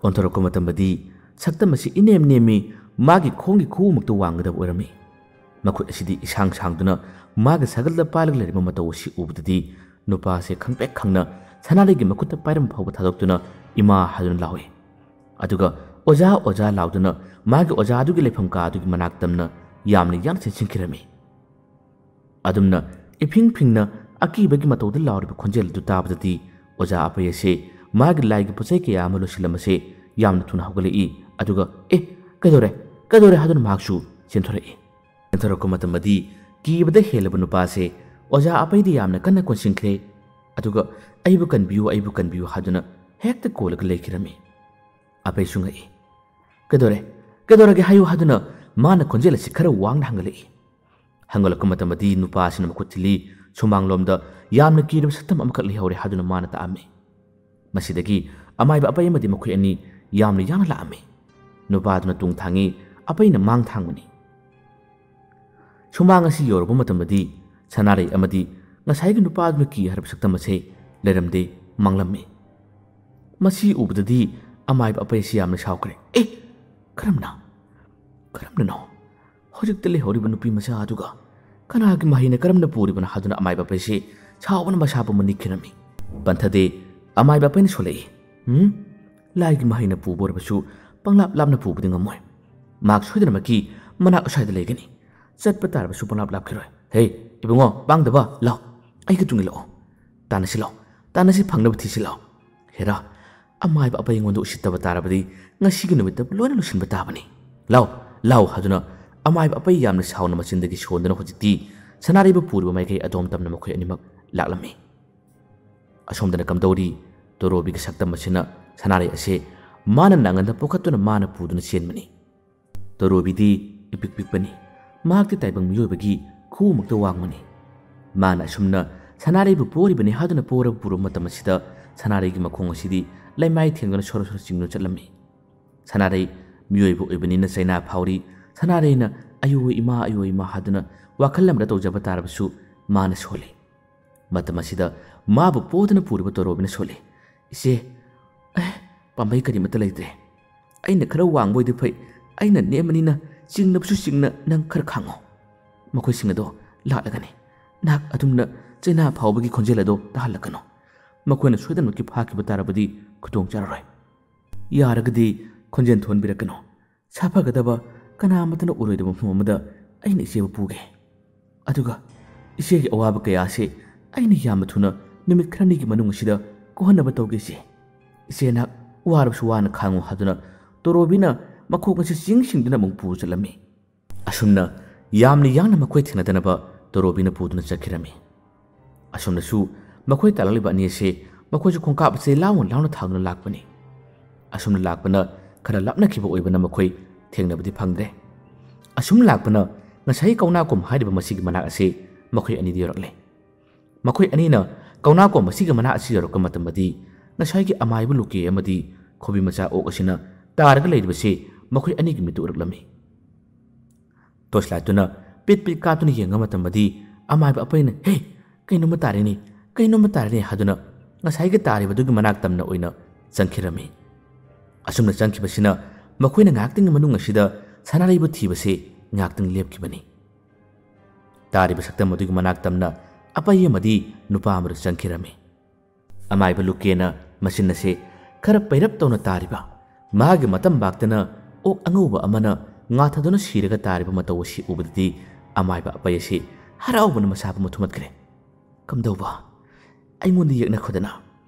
ꯑꯣꯟꯊꯣꯔꯛꯄ ꯃꯇꯝꯗꯗꯤ ꯁꯛꯇꯝ ꯑꯁꯤ ꯏꯅꯦꯝ ꯅꯦꯝꯃꯤ, ꯃꯥꯒꯤ ꯈꯣꯡꯒꯤ ꯈꯨꯎꯃꯨꯛꯇ ꯋꯥꯡꯒꯗꯕ ꯑꯣꯏꯔꯝꯃꯤ꯫ ꯃꯈꯨꯠ ꯑꯁꯤꯗꯤ ꯏꯁꯥꯡ ꯁꯥꯡꯗꯨꯅ ꯃꯥꯒꯤ ꯁꯥꯒꯜꯗ ꯄꯥꯏꯔꯒ ꯂꯩꯔꯝꯕ ꯃꯇꯧ ꯑꯁꯤ ꯎꯕꯗꯗꯤ ꯅꯨꯄꯥꯁꯦ ꯈꯪꯄ꯭ꯔꯦꯛ ꯈꯪꯅ ꯁꯅꯥꯂꯩꯒꯤ ꯃꯈꯨꯠꯇ ꯄꯥꯏꯔꯝꯕ ꯐꯥꯎꯕ ꯊꯥꯗꯣꯛꯇꯨꯅ "ꯏꯃꯥ" ꯍꯥꯏꯗꯨꯅ ꯂꯥꯎꯏ꯫ ꯑꯗꯨꯒ "ꯑꯣꯖꯥ, ꯑꯣꯖꯥ" ꯂꯥꯎꯗꯨꯅ ꯃꯥꯒꯤ ꯑꯣꯖꯥ ꯑꯗꯨꯒꯤ ꯂꯩꯐꯝ ꯀꯥ ꯑꯗꯨꯒꯤ ꯃꯅꯥꯛ ꯇꯝꯅ ꯌꯥꯝꯅ ꯌꯥꯡꯅ ꯆꯦꯟꯁꯤꯟꯈꯤꯔꯝꯃꯤ꯫ ꯑꯗꯨꯝꯅ ꯏꯐꯤꯡ ꯐꯤꯡꯅ ꯑꯀꯤꯕꯒꯤ ꯃꯇꯧꯗ ꯂꯥꯎꯔꯤꯕ ꯈꯣꯟꯖꯦꯜ ꯑꯗꯨ ꯇꯥꯕꯗꯗꯤ ꯑꯣꯖꯥ ꯑꯄꯩ ꯑꯁꯦ ꯃꯥꯒꯤ ꯂꯥꯏꯒꯤ ꯄꯣꯠꯆꯩ ꯀꯌꯥ ꯑꯃ ꯂꯣꯏꯁꯤꯜꯂꯝꯕꯁꯦ ꯌꯥꯝꯅ ꯊꯨꯅ ꯍꯧꯒꯠꯂꯛꯏ꯫ ꯑꯗꯨꯒ "ꯑꯦ, ꯀꯩꯗꯧꯔꯦ? ꯀꯩꯗꯧꯔꯦ?" ꯍꯥꯏꯗꯨꯅ ꯃꯍꯥꯛꯁꯨ ꯆꯦꯟꯊꯣꯔꯛꯏ꯫ ꯆꯦꯟꯊꯣꯔꯛꯄ ꯃꯇꯝꯗꯗꯤ ꯀꯤꯕꯗ ꯍꯦꯜꯂꯕ ꯅꯨꯄꯥꯁꯦ ꯑꯣꯖꯥ ꯑꯄꯩꯗ ꯌꯥꯝꯅ ꯀꯟꯅ ꯀꯣꯟꯁꯤꯟꯈ꯭ꯔꯦ꯫ ꯑꯗꯨꯒ "ꯑꯩꯕꯨ ꯀꯟꯕꯤꯌꯨ, ꯑꯩꯕꯨ ꯀꯟꯕꯤꯌꯨ" ꯍꯥꯏꯗꯨꯅ ꯍꯦꯛꯇ ꯀꯣꯜꯂꯒ ꯂꯩꯈꯤꯔꯝꯃꯤ꯫ ꯑꯄꯩꯁꯨ ꯉꯛꯏ꯫ "ꯀꯩꯗꯧꯔꯦ? ꯀꯩꯗꯧꯔꯒꯦ ꯍꯥꯏꯌꯨ" ꯍꯥꯏꯗꯨꯅ ꯃꯥꯅ ꯈꯣꯟꯖꯦꯜ ꯑꯁꯤ ꯈꯔ ꯋꯥꯡꯅ ꯍꯪꯒꯠꯂꯛꯏ꯫ ꯍꯪꯒꯠꯂꯛꯄ ꯃꯇꯝꯗꯗꯤ ꯅꯨꯄꯥ ꯑꯁꯤꯅ ꯃꯈꯨꯠ ꯊꯤꯜꯂꯤ, ꯁꯨꯃꯥꯡꯂꯣꯝꯗ ꯌꯥꯝꯅ ꯀꯤꯔꯕ ꯁꯛꯇꯝ ꯑꯃꯈꯛ ꯂꯩꯍꯧꯔꯦ ꯍꯥꯏꯗꯨꯅ ꯃꯥꯅ ꯇꯥꯛꯑꯝꯃꯤ꯫ ꯃꯁꯤꯗꯒꯤ ꯑꯃꯥꯏꯕ ꯑꯄꯩ ꯑꯃꯗꯤ ꯃꯈꯣꯏ ꯑꯅꯤ ꯌꯥꯝꯅ ꯌꯥꯡꯅ ꯂꯥꯛꯑꯝꯃꯤ꯫ ꯅꯨꯄꯥꯗꯨꯅ ꯇꯨꯡ ꯊꯥꯡꯉꯤ, ꯑꯄꯩꯅ ꯃꯥꯡ ꯊꯥꯡꯕꯅꯤ꯫ ꯁꯨꯃꯥꯡ ꯑꯁꯤ ꯌꯧꯔꯛꯄ ꯃꯇꯝꯗꯗꯤ ꯁꯅꯥꯔꯩ ꯑꯃꯗꯤ ꯉꯁꯥꯏꯒꯤ ꯅꯨꯄꯥꯗꯨꯅ ꯀꯤ ꯍꯥꯏꯔꯕ ꯁꯛꯇꯝ ꯑꯁꯦ ꯂꯩꯔꯝꯗꯦ, ꯃꯥꯡꯂꯝꯃꯤ꯫ ꯃꯁꯤ ꯎꯕꯗꯗꯤ ꯑꯃꯥꯏꯕ ꯑꯄꯩ ꯑꯁꯤ ꯌꯥꯝꯅ ꯁꯥꯎꯈ꯭ꯔꯦ꯫ "ꯑꯦ, ꯀꯔꯝꯅ? ꯀꯔꯝꯅꯅꯣ? ꯍꯧꯖꯤꯛꯇ ꯂꯩꯍꯧꯔꯤꯕ ꯅꯨꯄꯤ ꯃꯆꯥ ꯑꯗꯨꯒ ꯀꯅꯥꯒꯤ ꯃꯍꯩꯅ ꯀꯔꯝꯅ ꯄꯨꯔꯤꯕꯅꯣ?" ꯍꯥꯏꯗꯨꯅ ꯑꯃꯥꯏꯕ ꯑꯄꯩꯁꯤ ꯁꯥꯎꯕꯅ ꯃꯁꯥ ꯄꯨꯝꯕ ꯅꯤꯛꯈꯤꯔꯝꯃꯤ꯫ ꯄꯟꯊꯗꯦ, ꯑꯃꯥꯏꯕ ꯑꯄꯩꯅ ꯁꯣꯜꯂꯛꯏ꯫ "ꯎꯝ? ꯂꯥꯏꯒꯤ ꯃꯍꯩꯅ ꯄꯨꯕ ꯑꯣꯏꯔꯕꯁꯨ ꯄꯪꯂꯥꯞ ꯂꯥꯞꯅ ꯄꯨꯕꯗꯤ ꯉꯝꯃꯣꯏ꯫ ꯃꯍꯥꯛ ꯁꯣꯏꯗꯅꯃꯛꯀꯤ ꯃꯅꯥꯛ ꯑꯁ꯭ꯋꯥꯏꯗ ꯂꯩꯒꯅꯤ꯫ ꯆꯠꯄ ꯇꯥꯔꯕꯁꯨ ꯄꯪꯂꯥꯞ ꯂꯥꯞꯈꯤꯔꯣꯏ꯫ ꯍꯦ, ꯏꯕꯨꯡꯉꯣ, ꯄꯥꯡꯗꯕ, ꯂꯥꯎ, ꯑꯩꯒ ꯇꯨꯡ ꯏꯜꯂꯛꯑꯣ꯫ ꯇꯥꯟꯅꯁꯤ ꯂꯥꯎ, ꯇꯥꯟꯅꯁꯤ, ꯐꯪꯅꯕ ꯊꯤꯁꯤ ꯂꯥꯎ꯫ ꯍꯦꯔꯥ, ꯑꯃꯥꯏꯕ ꯑꯄꯩ ꯑꯩꯉꯣꯟꯗ ꯎꯁꯤꯠꯇꯕ ꯇꯥꯔꯕꯗꯤ ꯉꯁꯤꯒꯤ ꯅꯨꯃꯤꯠꯇ ꯂꯣꯏꯅ ꯂꯣꯏꯁꯤꯟꯕ ꯇꯥꯕꯅꯤ꯫ ꯂꯥꯎ, ꯂꯥꯎ" ꯍꯥꯏꯗꯨꯅ ꯑꯃꯥꯏꯕ ꯑꯄꯩ ꯌꯥꯝꯅ ꯁꯥꯎꯅ ꯃꯆꯤꯟꯗꯒꯤ ꯁꯣꯟꯗꯨꯅ ꯍꯧꯖꯤꯛꯇꯤ ꯁꯅꯥꯔꯩꯕꯨ ꯄꯨꯔꯤꯕ ꯃꯥꯏꯀꯩ ꯑꯗꯣꯝ ꯇꯝꯅ ꯃꯈꯣꯏ ꯑꯅꯤꯃꯛ ꯂꯥꯛꯂꯝꯃꯤ꯫ ꯑꯁꯣꯝꯗꯅ ꯀꯝꯗꯧꯔꯤ? ꯇꯣꯔꯣꯕꯤꯒꯤ ꯁꯛꯇꯝ ꯑꯁꯤꯅ ꯁꯅꯥꯔꯩ ꯑꯁꯦ ꯃꯥꯅ ꯅꯥꯉꯟꯗ ꯄꯨꯈꯠꯇꯨꯅ ꯃꯥꯅ ꯄꯨꯗꯨꯅ ꯆꯦꯟꯕꯅꯤ꯫ ꯇꯣꯔꯣꯕꯤꯗꯤ ꯏꯄꯤꯛ ꯄꯤꯛꯄꯅꯤ꯫ ꯃꯍꯥꯛꯇꯤ ꯇꯥꯏꯕꯪ ꯃꯤꯑꯣꯏꯕꯒꯤ ꯈꯨꯎꯃꯛꯇ ꯋꯥꯡꯕꯅꯤ꯫ ꯃꯥꯅ ꯑꯁꯨꯝꯅ ꯁꯅꯥꯔꯩꯕꯨ ꯄꯣꯔꯤꯕꯅꯤ ꯍꯥꯏꯗꯨꯅ ꯄꯣꯔꯕ ꯄꯨꯔꯕ ꯃꯇꯝ ꯑꯁꯤꯗ ꯁꯅꯥꯔꯩꯒꯤ ꯃꯈꯣꯡ ꯑꯁꯤꯗꯤ ꯂꯩꯃꯥꯏ ꯊꯦꯡꯗꯨꯅ ꯁꯣꯔꯣ ꯁꯣꯔꯣ ꯆꯤꯡꯗꯨꯅ ꯆꯠꯂꯝꯃꯤ꯫ ꯁꯅꯥꯔꯩ ꯃꯤꯑꯣꯏꯕ ꯑꯣꯏꯕꯅꯤꯅ ꯆꯩꯅꯥ ꯐꯥꯎꯔꯤ꯫ ꯁꯅꯥꯔꯩꯅ "ꯑꯌꯣ ꯏꯃꯥ, ꯑꯌꯣ ꯏꯃꯥ" ꯍꯥꯏꯗꯨꯅ ꯋꯥꯈꯜ ꯑꯃꯗ ꯇꯧꯖꯕ ꯇꯥꯔꯕꯁꯨ ꯃꯥꯅ ꯁꯣꯜꯂꯤ꯫ ꯃꯇꯝ ꯑꯁꯤꯗ ꯃꯥꯕꯨ ꯄꯣꯗꯨꯅ ꯄꯨꯔꯤꯕ ꯇꯣꯔꯣꯕꯤꯅ ꯁꯣꯜꯂꯤ꯫ "ꯏꯆꯦ, ꯑꯦ, ꯄꯥꯝꯕꯩ ꯀꯔꯤꯃꯠꯇ ꯂꯩꯇ꯭ꯔꯦ꯫ ꯑꯩꯅ ꯈꯔ ꯋꯥꯡꯕ ꯑꯣꯏꯗꯤ ꯐꯩ꯫ ꯑꯩꯅ ꯅꯦꯝꯕꯅꯤꯅ ꯆꯤꯡꯅꯕꯁꯨ ꯆꯤꯡꯅ ꯅꯪ ꯈꯔ ꯈꯥꯡꯉꯣ꯫ ꯃꯈꯣꯏꯁꯤꯡ ꯑꯗꯣ ꯂꯥꯛꯂꯒꯅꯤ꯫ ꯅꯍꯥꯛ ꯑꯗꯨꯝꯅ ꯆꯩꯅꯥ ꯐꯥꯎꯕꯒꯤ ꯈꯣꯟꯖꯦꯜ ꯑꯗꯣ ꯇꯥꯍꯜꯂꯛꯀꯅꯨ꯫ ꯃꯈꯣꯏꯅ ꯁꯣꯏꯗꯅꯃꯛꯀꯤ ꯐꯥꯈꯤꯕ ꯇꯥꯔꯕꯗꯤ ꯈꯨꯗꯣꯡ ꯆꯥꯔꯔꯣꯏ꯫ ꯌꯥꯔꯒꯗꯤ ꯈꯣꯟꯖꯦꯜ ꯊꯣꯟꯕꯤꯔꯛꯀꯅꯨ꯫ ꯁꯥꯐꯒꯗꯕ ꯀꯅꯥ ꯑꯃꯠꯇꯅ ꯎꯔꯣꯏꯗꯕ ꯃꯐꯝ ꯑꯃꯗ ꯑꯩꯅ ꯏꯆꯦꯕꯨ ꯄꯨꯒꯦ꯫ ꯑꯗꯨꯒ ꯏꯆꯦꯒꯤ ꯑꯋꯥꯕ ꯀꯌꯥ ꯑꯁꯤ ꯑꯩꯅ ꯌꯥꯝꯅ ꯊꯨꯅ ꯅꯨꯃꯤꯠ ꯈꯔꯅꯤꯒꯤ ꯃꯅꯨꯡ ꯑꯁꯤꯗ ꯀꯣꯛꯍꯟꯅꯕ ꯇꯧꯒꯦ ꯏꯆꯦ꯫ ꯏꯆꯦ ꯅꯍꯥꯛ ꯋꯥꯔꯕꯁꯨ ꯋꯥꯅ ꯈꯥꯡꯉꯨ" ꯍꯥꯏꯗꯨꯅ ꯇꯣꯔꯣꯕꯤꯅ ꯃꯈꯣꯡ ꯑꯁꯤ ꯆꯤꯡ ꯁꯤꯡꯗꯨꯅ ꯑꯃꯨꯛ ꯄꯨꯔ ꯆꯠꯂꯝꯃꯤ꯫ ꯑꯁꯨꯝꯅ ꯌꯥꯝꯅ ꯌꯥꯡꯅ ꯃꯈꯣꯏ ꯊꯦꯡꯅꯗꯅꯕ ꯇꯣꯔꯣꯕꯤꯅ ꯄꯨꯗꯨꯅ ꯆꯠꯈꯤꯔꯝꯃꯤ꯫ ꯑꯁꯨꯝꯅꯁꯨ ꯃꯈꯣꯏ ꯇꯥꯂꯛꯂꯤꯕ ꯑꯅꯤ ꯑꯁꯤ ꯃꯈꯣꯏꯁꯨ ꯈꯣꯡꯀꯥꯞ ꯑꯁꯤ ꯂꯥꯎꯅ ꯂꯥꯎꯅ ꯊꯥꯗꯨꯅ ꯂꯥꯛꯄꯅꯤ꯫ ꯑꯁꯨꯝꯅ ꯂꯥꯛꯄꯅ ꯈꯔ ꯂꯥꯞꯅꯈꯤꯕ ꯑꯣꯏꯕꯅ ꯃꯈꯣꯏ ꯊꯦꯡꯅꯕꯗꯤ ꯐꯪꯗ꯭ꯔꯦ꯫ ꯑꯁꯨꯝ ꯂꯥꯛꯄꯅ ꯉꯁꯥꯏ ꯀꯧꯅꯥꯀꯣꯝ ꯍꯥꯏꯔꯤꯕ ꯃꯁꯤꯒꯤ ꯃꯅꯥꯛ ꯑꯁꯤ ꯃꯈꯣꯏ ꯑꯅꯤꯗ ꯌꯧꯔꯛꯂꯦ꯫ ꯃꯈꯣꯏ ꯑꯅꯤꯅ ꯀꯧꯅꯥꯀꯣꯝ ꯑꯁꯤꯒꯤ ꯃꯅꯥꯛ ꯑꯁꯤ ꯌꯧꯔꯛꯄ ꯃꯇꯝꯗꯗꯤ ꯉꯁꯥꯏꯒꯤ ꯑꯃꯥꯏꯕ ꯂꯨꯀꯦ ꯑꯃꯗꯤ ꯈꯨꯕꯤ ꯃꯆꯥ ꯑꯣꯛ ꯑꯁꯤꯅ ꯇꯥꯔꯒ ꯂꯩꯔꯤꯕꯁꯤ ꯃꯈꯣꯏ ꯑꯅꯤꯒꯤ ꯃꯤꯠꯇ ꯎꯔꯛꯂꯝꯃꯤ꯫ ꯇꯣꯔꯆ ꯂꯥꯏꯠꯇꯨꯅ ꯄꯤꯠ ꯄꯤꯠ ꯀꯥꯞꯇꯨꯅ ꯌꯦꯡꯕ ꯃꯇꯝꯗꯗꯤ ꯑꯃꯥꯏꯕ ꯑꯄꯩꯅ, "ꯍꯦ, ꯀꯩꯅꯣꯝꯃ ꯇꯥꯔꯦꯅꯦ, ꯀꯩꯅꯣꯝꯃ ꯇꯥꯔꯦꯅꯦ" ꯍꯥꯏꯗꯨꯅ ꯉꯁꯥꯏꯒꯤ ꯇꯥꯔꯤꯕꯗꯨꯒꯤ ꯃꯅꯥꯛ ꯇꯝꯅ ꯑꯣꯏꯅ ꯆꯪꯈꯤꯔꯝꯃꯤ꯫ ꯑꯁꯨꯝꯅ ꯆꯪꯈꯤꯕꯁꯤꯅ ꯃꯈꯣꯏꯅ ꯉꯥꯏꯍꯥꯛꯇꯪꯒꯤ ꯃꯅꯨꯡ ꯑꯁꯤꯗ ꯁꯅꯥꯔꯩꯕꯨ ꯊꯤꯕꯁꯤ ꯉꯥꯏꯍꯥꯛꯇꯪ ꯂꯦꯞꯈꯤꯕꯅꯤ꯫ ꯇꯥꯔꯤꯕ ꯁꯛꯇꯝ ꯑꯗꯨꯒꯤ ꯃꯅꯥꯛ ꯇꯝꯅ ꯑꯄꯩ ꯑꯃꯗꯤ ꯅꯨꯄꯥ ꯑꯃꯗꯨ ꯆꯪꯈꯤꯔꯝꯃꯤ꯫ ꯑꯃꯥꯏꯕ ꯂꯨꯀꯦꯅ ꯃꯆꯤꯟ ꯑꯁꯦ ꯈꯔ ꯄꯩꯔꯞ ꯇꯧꯅ ꯇꯥꯔꯤꯕ, ꯃꯥꯒꯤ ꯃꯇꯝꯕꯥꯛꯇꯅ ꯑꯣꯛ ꯑꯉꯧꯕ ꯑꯃꯅ ꯉꯥꯊꯗꯨꯅ ꯁꯤꯔꯒ ꯇꯥꯔꯤꯕ ꯃꯇꯧ ꯑꯁꯤ ꯎꯕꯗꯗꯤ ꯑꯃꯥꯏꯕ ꯑꯄꯩ ꯑꯁꯤ ꯍꯔꯥꯎꯕꯅ ꯃꯁꯥ ꯄꯨꯝꯕ ꯊꯨꯝꯍꯠꯈ꯭ꯔꯦ꯫ "ꯀꯝꯗꯧꯕ? ꯑꯩꯉꯣꯟꯗ ꯌꯦꯛꯅꯈꯣꯗꯅ,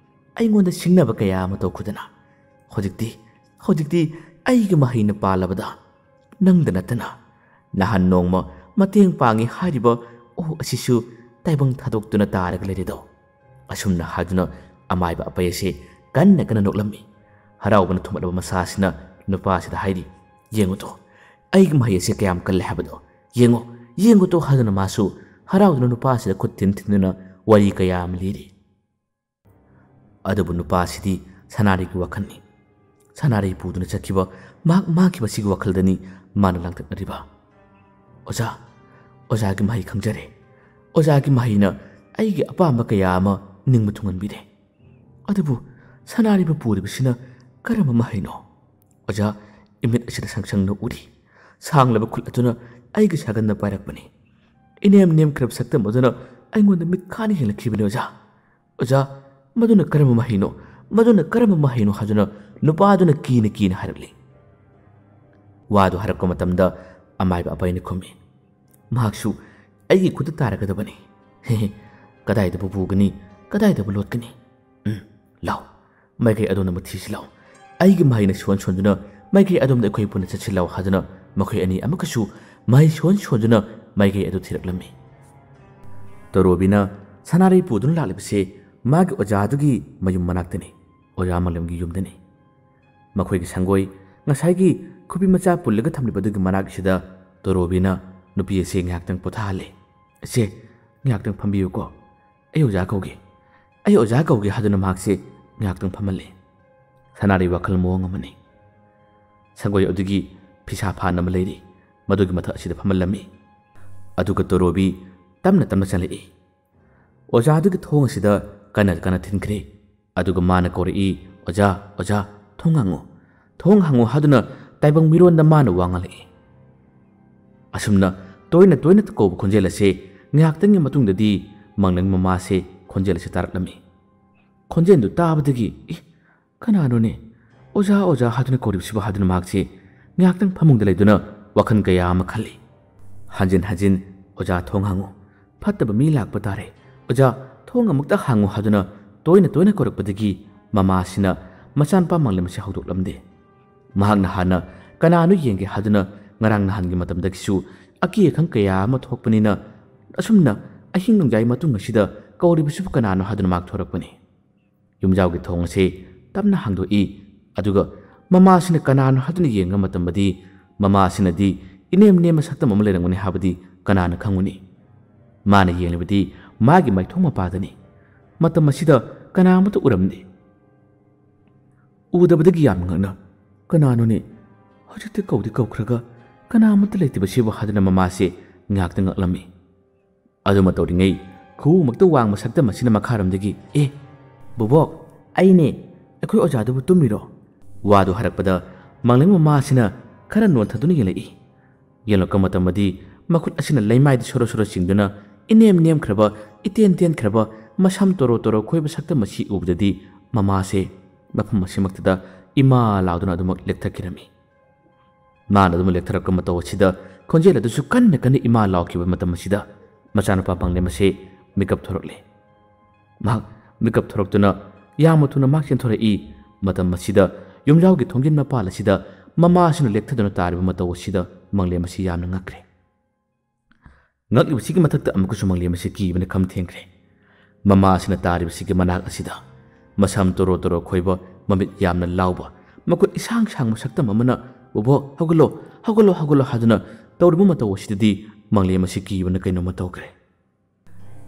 ꯑꯩꯉꯣꯟꯗ ꯁꯤꯡꯅꯕ ꯀꯌꯥ ꯑꯃ ꯇꯧꯈꯣꯗꯅ, ꯍꯧꯖꯤꯛꯇꯤ, ꯍꯧꯖꯤꯛꯇꯤ ꯑꯩꯒꯤ ꯃꯍꯩꯅ ꯄꯥꯜꯂꯕꯗ ꯅꯪꯗ ꯅꯠꯇꯅ ꯅꯍꯥꯟ ꯅꯣꯡꯃ ꯃꯇꯦꯡ ꯄꯥꯡꯉꯤ ꯍꯥꯏꯔꯤꯕ ꯑꯣꯛ ꯑꯁꯤꯁꯨ ꯇꯥꯏꯕꯪ ꯊꯥꯗꯣꯛꯇꯨꯅ ꯇꯥꯔꯒ ꯂꯩꯔꯦꯗꯣ?" ꯑꯁꯨꯝꯅ ꯍꯥꯏꯗꯨꯅ ꯑꯃꯥꯏꯕ ꯑꯄꯩ ꯑꯁꯤ ꯀꯟꯅ ꯀꯟꯅ ꯅꯣꯛꯂꯝꯃꯤ꯫ ꯍꯔꯥꯎꯕꯅ ꯊꯨꯝꯍꯠꯂꯕ ꯃꯁꯥꯁꯤꯅ ꯅꯨꯄꯥꯁꯤꯗ ꯍꯥꯏꯔꯤ, "ꯌꯦꯡꯉꯨꯇꯣ, ꯑꯩꯒꯤ ꯃꯍꯩ ꯑꯁꯤ ꯀꯌꯥꯝ ꯀꯜꯂꯦ ꯍꯥꯏꯕꯗꯣ꯫ ꯌꯦꯡꯉꯣ, ꯌꯦꯡꯉꯨꯇꯣ" ꯍꯥꯏꯗꯨꯅ ꯃꯥꯁꯨ ꯍꯔꯥꯎꯗꯨꯅ ꯅꯨꯄꯥꯁꯤꯗ ꯈꯨꯠ ꯊꯤꯟ ꯊꯤꯟꯗꯨꯅ ꯋꯥꯔꯤ ꯀꯌꯥ ꯑꯃ ꯂꯤꯔꯤ꯫ ꯑꯗꯨꯕꯨ ꯅꯨꯄꯥꯁꯤꯗꯤ ꯁꯅꯥꯔꯩꯒꯤ ꯋꯥꯈꯜꯅꯤ꯫ ꯁꯅꯥꯔꯩ ꯄꯨꯗꯨꯅ ꯆꯠꯈꯤꯕ, ꯃꯍꯥꯛ ꯃꯥꯡꯈꯤꯕꯁꯤꯒꯤ ꯋꯥꯈꯜꯗꯅꯤ ꯃꯥꯅ ꯂꯥꯡꯇꯛꯅꯔꯤꯕ꯫ "ꯑꯣꯖꯥ, ꯑꯣꯖꯥꯒꯤ ꯃꯍꯩ ꯈꯪꯖꯔꯦ꯫ ꯑꯣꯖꯥꯒꯤ ꯃꯍꯩꯅ ꯑꯩꯒꯤ ꯑꯄꯥꯝꯕ ꯀꯌꯥ ꯑꯃ ꯅꯤꯡꯕ ꯊꯨꯡꯍꯟꯕꯤꯔꯦ꯫ ꯑꯗꯨꯕꯨ ꯁꯅꯥꯔꯩꯕ ꯄꯨꯔꯤꯕꯁꯤꯅ ꯀꯔꯝꯕ ꯃꯍꯩꯅꯣ? ꯑꯣꯖꯥ, ꯏꯃꯤꯠ ꯑꯁꯤꯗ ꯁꯪ ꯁꯪꯅ ꯎꯔꯤ꯫ ꯁꯥꯡꯂꯕ ꯈꯨꯠ ꯑꯗꯨꯅ ꯑꯩꯒꯤ ꯁꯥꯒꯟꯗ ꯄꯥꯏꯔꯛꯄꯅꯤ꯫ ꯏꯅꯦꯝ ꯅꯦꯝꯈ꯭ꯔꯕ ꯁꯛꯇꯝ ꯑꯗꯨꯅ ꯑꯩꯉꯣꯟꯗ ꯃꯤꯠ ꯈꯥꯅ ꯌꯦꯡꯂꯛꯈꯤꯕꯅꯤ ꯑꯣꯖꯥ꯫ ꯑꯣꯖꯥ, ꯃꯗꯨꯅ ꯀꯔꯝꯕ ꯃꯍꯩꯅꯣ? ꯃꯗꯨꯅ ꯀꯔꯝꯕ ꯃꯍꯩꯅꯣ?" ꯍꯥꯏꯗꯨꯅ ꯅꯨꯄꯥ ꯑꯗꯨꯅ ꯀꯤꯅ ꯀꯤꯅ ꯍꯥꯏꯔꯛꯂꯤ꯫ ꯋꯥꯗꯨ ꯍꯥꯏꯔꯛꯄ ꯃꯇꯝꯗ ꯑꯃꯥꯏꯕ ꯑꯄꯩꯅ ꯈꯨꯝꯃꯤ, "ꯃꯍꯥꯛꯁꯨ ꯑꯩꯒꯤ ꯈꯨꯠꯇ ꯇꯥꯔꯒꯗꯕꯅꯤ꯫ ꯍꯦ ꯍꯦ, ꯀꯗꯥꯏꯗꯕꯨ ꯄꯨꯒꯅꯤ? ꯀꯗꯥꯏꯗꯕꯨ ꯂꯣꯠꯀꯅꯤ? ꯎꯝ, ꯂꯥꯎ, ꯃꯥꯏꯀꯩ ꯑꯗꯣꯝꯗ ꯑꯃꯨꯛ ꯊꯤꯁꯤ ꯂꯥꯎ꯫ ꯑꯩꯒꯤ ꯃꯍꯩꯅ ꯁꯣꯟ ꯁꯣꯟꯗꯨꯅ ꯃꯥꯏꯀꯩ ꯑꯗꯣꯝꯗ ꯑꯩꯈꯣꯏ ꯄꯨꯟꯅ ꯆꯠꯁꯤ ꯂꯥꯎ" ꯍꯥꯏꯗꯨꯅ ꯃꯈꯣꯏ ꯑꯅꯤ ꯑꯃꯨꯛꯀꯁꯨ ꯃꯍꯩ ꯁꯣꯟ ꯁꯣꯟꯗꯨꯅ ꯃꯥꯏꯀꯩ ꯑꯗꯨ ꯊꯤꯔꯛꯂꯝꯃꯤ꯫ ꯇꯣꯔꯣꯕꯤꯅ ꯁꯅꯥꯔꯩ ꯄꯨꯗꯨꯅ ꯂꯥꯛꯂꯤꯕꯁꯤ ꯃꯥꯒꯤ ꯑꯣꯖꯥꯗꯨꯒꯤ ꯃꯌꯨꯝ ꯃꯅꯥꯛꯇꯅꯤ, ꯑꯣꯖꯥ ꯃꯥꯂꯦꯝꯒꯤ ꯌꯨꯝꯗꯅꯤ꯫ ꯃꯈꯣꯏꯒꯤ ꯁꯪꯒꯣꯏ, ꯉꯁꯥꯏꯒꯤ ꯈꯨꯕꯤ ꯃꯆꯥ ꯄꯨꯜꯂꯒ ꯊꯝꯂꯤꯕꯗꯨꯒꯤ ꯃꯅꯥꯛ ꯑꯁꯤꯗ ꯇꯣꯔꯣꯕꯤꯅ ꯅꯨꯄꯤ ꯑꯁꯤ ꯉꯥꯏꯍꯥꯛꯇꯪ ꯄꯣꯊꯥꯍꯜꯂꯦ꯫ "ꯏꯆꯦ, ꯉꯥꯏꯍꯥꯛꯇꯪ ꯐꯝꯕꯤꯌꯨꯀꯣ꯫ ꯑꯩ ꯑꯣꯖꯥ ꯀꯧꯒꯦ꯫ ꯑꯩ ꯑꯣꯖꯥ ꯀꯧꯒꯦ" ꯍꯥꯏꯗꯨꯅ ꯃꯍꯥꯛꯁꯦ ꯉꯥꯏꯍꯥꯛꯇꯪ ꯐꯝꯍꯜꯂꯦ꯫ ꯁꯅꯥꯔꯩ ꯋꯥꯈꯜ ꯃꯑꯣꯡ ꯑꯃꯅꯤ꯫ ꯁꯪꯒꯣꯏ ꯑꯗꯨꯒꯤ ꯐꯤꯁꯥ ꯐꯥꯟ ꯑꯃ ꯂꯩꯔꯤ, ꯃꯗꯨꯒꯤ ꯃꯊꯛ ꯑꯁꯤꯗ ꯐꯝꯍꯜꯂꯝꯃꯤ꯫ ꯑꯗꯨꯒ ꯇꯣꯔꯣꯕꯤ ꯇꯞꯅ ꯇꯞꯅ ꯆꯪꯂꯛꯏ꯫ ꯑꯣꯖꯥ ꯑꯗꯨꯒꯤ ꯊꯣꯡ ꯑꯁꯤꯗ ꯀꯟꯅ ꯀꯟꯅ ꯊꯤꯟꯈ꯭ꯔꯦ꯫ ꯑꯗꯨꯒ ꯃꯥꯅ ꯀꯧꯔꯛꯏ, "ꯑꯣꯖꯥ, ꯑꯣꯖꯥ, ꯊꯣꯡ ꯍꯥꯡꯉꯨ, ꯊꯣꯡ ꯍꯥꯡꯉꯨ" ꯍꯥꯏꯗꯨꯅ ꯇꯥꯏꯕꯪ ꯃꯤꯔꯣꯟꯗ ꯃꯥꯅ ꯋꯥ ꯉꯥꯡꯂꯛꯏ꯫ ꯑꯁꯨꯝꯅ ꯇꯣꯏꯅ ꯇꯣꯏꯅ ꯀꯧꯕ ꯈꯣꯟꯖꯦꯜ ꯑꯁꯦ ꯉꯥꯏꯍꯥꯛꯇꯪꯒꯤ ꯃꯇꯨꯡꯗꯗꯤ ꯃꯪꯂꯪ ꯃꯃꯥꯁꯦ ꯈꯣꯟꯖꯦꯜ ꯑꯁꯦ ꯇꯥꯔꯛꯂꯝꯃꯤ꯫ ꯈꯣꯟꯖꯦꯜꯗꯨ ꯇꯥꯕꯗꯒꯤ, "ꯏ, ꯀꯅꯥꯅꯣꯅꯦ? ꯑꯣꯖꯥ, ꯑꯣꯖꯥ" ꯍꯥꯏꯗꯨꯅ ꯀꯧꯔꯤꯕꯁꯤꯕꯨ ꯍꯥꯏꯗꯨꯅ ꯃꯍꯥꯛꯁꯦ ꯉꯥꯏꯍꯥꯛꯇꯪ ꯐꯃꯨꯡꯗ ꯂꯩꯗꯨꯅ ꯋꯥꯈꯜ ꯀꯌꯥ ꯑꯃ ꯈꯜꯂꯤ꯫ ꯍꯟꯖꯤꯟ ꯍꯟꯖꯤꯟ, "ꯑꯣꯖꯥ, ꯊꯣꯡ ꯍꯥꯡꯉꯨ, ꯐꯠꯇꯕ ꯃꯤ ꯂꯥꯛꯄ ꯇꯥꯔꯦ꯫ ꯑꯣꯖꯥ, ꯊꯣꯡ ꯑꯃꯨꯛꯇ ꯍꯥꯡꯉꯨ" ꯍꯥꯏꯗꯨꯅ ꯇꯣꯏꯅ ꯇꯣꯏꯅ ꯀꯧꯔꯛꯄꯗꯒꯤ ꯃꯃꯥꯁꯤꯅ ꯃꯆꯥꯅꯨꯄꯥ ꯃꯪꯂꯦꯝ ꯑꯁꯤ ꯍꯧꯗꯣꯛꯂꯝꯗꯦ꯫ ꯃꯍꯥꯛꯅ ꯍꯥꯟꯅ ꯀꯅꯥꯅꯣ ꯌꯦꯡꯒꯦ ꯍꯥꯏꯗꯨꯅ ꯉꯔꯥꯡ ꯅꯍꯥꯟꯒꯤ ꯃꯇꯝꯗꯒꯤꯁꯨ ꯑꯀꯤ ꯑꯈꯪ ꯀꯌꯥ ꯑꯃ ꯊꯣꯛꯄꯅꯤꯅ, ꯑꯁꯨꯝꯅ ꯑꯍꯤꯡ ꯅꯣꯡꯌꯥꯏ ꯃꯇꯨꯡ ꯑꯁꯤꯗ ꯀꯧꯔꯤꯕꯁꯤꯕꯨ ꯀꯅꯥꯅꯣ ꯍꯥꯏꯗꯨꯅ ꯃꯍꯥꯛ ꯊꯣꯔꯛꯄꯅꯤ꯫ ꯌꯨꯝꯖꯥꯎꯒꯤ ꯊꯣꯡ ꯑꯁꯤ ꯇꯞꯅ ꯍꯥꯡꯗꯣꯛꯏ꯫ ꯑꯗꯨꯒ ꯃꯃꯥꯁꯤꯅ ꯀꯅꯥꯅꯣ ꯍꯥꯏꯗꯨꯅ ꯌꯦꯡꯕ ꯃꯇꯝꯗꯗꯤ, ꯃꯃꯥꯁꯤꯅꯗꯤ ꯏꯅꯦꯝ ꯅꯦꯝꯕ ꯁꯛꯇꯝ ꯑꯃ ꯂꯩꯔꯝꯒꯅꯤ ꯍꯥꯏꯕꯗꯤ ꯀꯅꯥꯅ ꯈꯪꯒꯅꯤ? ꯃꯥꯅ ꯌꯦꯡꯂꯤꯕꯗꯤ ꯃꯥꯒꯤ ꯃꯥꯏꯊꯣꯡ ꯃꯄꯥꯗꯅꯤ꯫ ꯃꯇꯝ ꯑꯁꯤꯗ ꯀꯅꯥ ꯑꯃꯠꯇ ꯎꯔꯝꯗꯦ꯫ ꯎꯗꯕꯗꯒꯤ ꯌꯥꯝꯅ ꯉꯛꯅ, "ꯀꯅꯥꯅꯣꯅꯦ? ꯍꯧꯖꯤꯛꯇꯤ ꯀꯧꯗꯤ ꯀꯧꯈ꯭ꯔꯒ ꯀꯅꯥꯃꯠꯇ ꯂꯩꯇꯕꯁꯤꯕꯨ" ꯍꯥꯏꯗꯨꯅ ꯃꯃꯥꯁꯦ ꯉꯥꯏꯍꯥꯛꯇ ꯉꯛꯂꯝꯃꯤ꯫ ꯑꯗꯨꯃ ꯇꯧꯔꯤꯉꯩ ꯈꯨꯎꯃꯛꯇ ꯋꯥꯡꯕ ꯁꯛꯇꯝ ꯑꯁꯤꯅ ꯃꯈꯥꯔꯣꯝꯗꯒꯤ, "ꯑꯦ, ꯕꯣꯕꯣꯛ, ꯑꯩꯅꯦ, ꯑꯩꯈꯣꯏ ꯑꯣꯖꯥꯗꯨꯕꯨ ꯇꯨꯝꯃꯤꯔꯣ?" ꯋꯥꯗꯨ ꯍꯥꯏꯔꯛꯄꯗ ꯃꯪꯂꯦꯝ ꯃꯃꯥ ꯑꯁꯤꯅ ꯈꯔ ꯅꯣꯟꯊꯗꯨꯅ ꯌꯦꯡꯂꯛꯏ꯫ ꯌꯦꯡꯂꯛꯄ ꯃꯇꯝꯗꯗꯤ ꯃꯈꯨꯠ ꯑꯁꯤꯅ ꯂꯩꯃꯥꯏꯗ ꯁꯣꯔꯣ ꯁꯣꯔꯣ ꯆꯤꯡꯗꯨꯅ ꯏꯅꯦꯝ ꯅꯦꯝꯈ꯭ꯔꯕ, ꯏꯇꯦꯟ ꯇꯦꯟꯈ꯭ꯔꯕ, ꯃꯁꯝ ꯇꯣꯔꯣ ꯇꯣꯔꯣ ꯈꯣꯏꯕ ꯁꯛꯇꯝ ꯑꯁꯤ ꯎꯕꯗꯗꯤ ꯃꯃꯥꯁꯦ ꯃꯐꯝ ꯑꯁꯤꯃꯛꯇꯗ ꯏꯃꯥ ꯂꯥꯎꯗꯨꯅ ꯑꯗꯨꯃꯛ ꯂꯦꯛꯊꯈꯤꯔꯝꯃꯤ꯫ ꯃꯥꯅ ꯑꯗꯨꯝ ꯂꯦꯛꯊꯔꯛꯄ ꯃꯇꯧ ꯑꯁꯤꯗ ꯈꯣꯟꯖꯦꯜ ꯑꯗꯨꯁꯨ ꯀꯟꯅ ꯀꯟꯅ ꯏꯃꯥ ꯂꯥꯎꯈꯤꯕ ꯃꯇꯝ ꯑꯁꯤꯗ ꯃꯆꯥꯅꯨꯄꯥ ꯃꯪꯂꯦꯝ ꯑꯁꯤ ꯃꯤꯀꯞ ꯊꯣꯔꯛꯂꯦ꯫ ꯃꯍꯥꯛ ꯃꯤꯀꯞ ꯊꯣꯔꯛꯇꯨꯅ ꯌꯥꯝꯅ ꯊꯨꯅ ꯃꯍꯥꯛ ꯆꯦꯟꯊꯣꯔꯛꯏ꯫ ꯃꯇꯝ ꯑꯁꯤꯗ ꯌꯨꯝꯖꯥꯎꯒꯤ ꯊꯣꯡꯖꯤꯟ ꯃꯄꯥꯜ ꯑꯁꯤꯗ ꯃꯃꯥ ꯑꯁꯤꯅ ꯂꯦꯛꯊꯗꯨꯅ ꯇꯥꯔꯤꯕ ꯃꯇꯧ ꯑꯁꯤꯗ ꯃꯪꯂꯦꯝ ꯑꯁꯤ ꯌꯥꯝꯅ ꯉꯛꯈ꯭ꯔꯦ꯫ ꯉꯛꯂꯤꯕꯁꯤꯒꯤ ꯃꯊꯛꯇ ꯑꯃꯨꯛꯀꯁꯨ ꯃꯪꯂꯦꯝ ꯑꯁꯤ ꯀꯤꯕꯅ ꯈꯝ ꯊꯦꯡꯈ꯭ꯔꯦ꯫ ꯃꯃꯥ ꯑꯁꯤꯅ ꯇꯥꯔꯤꯕꯁꯤꯒꯤ ꯃꯅꯥꯛ ꯑꯁꯤꯗ ꯃꯁꯝ ꯇꯣꯔꯣ ꯇꯣꯔꯣ ꯈꯣꯏꯕ, ꯃꯃꯤꯠ ꯌꯥꯝꯅ ꯂꯥꯎꯕ, ꯃꯈꯨꯠ ꯏꯁꯥꯡ ꯁꯥꯡꯕ ꯁꯛꯇꯝ ꯑꯃꯅ, "ꯕꯣꯕꯣꯛ, ꯍꯧꯒꯠꯂꯣ, ꯍꯧꯒꯠꯂꯣ, ꯍꯧꯒꯠꯂꯣ" ꯍꯥꯏꯗꯨꯅ ꯇꯧꯔꯤꯕ ꯃꯇꯧ ꯑꯁꯤꯗꯗꯤ ꯃꯪꯂꯦꯝ ꯑꯁꯤ ꯀꯤꯕꯅ ꯀꯩꯅꯣꯝꯃ ꯇꯧꯈ꯭ꯔꯦ꯫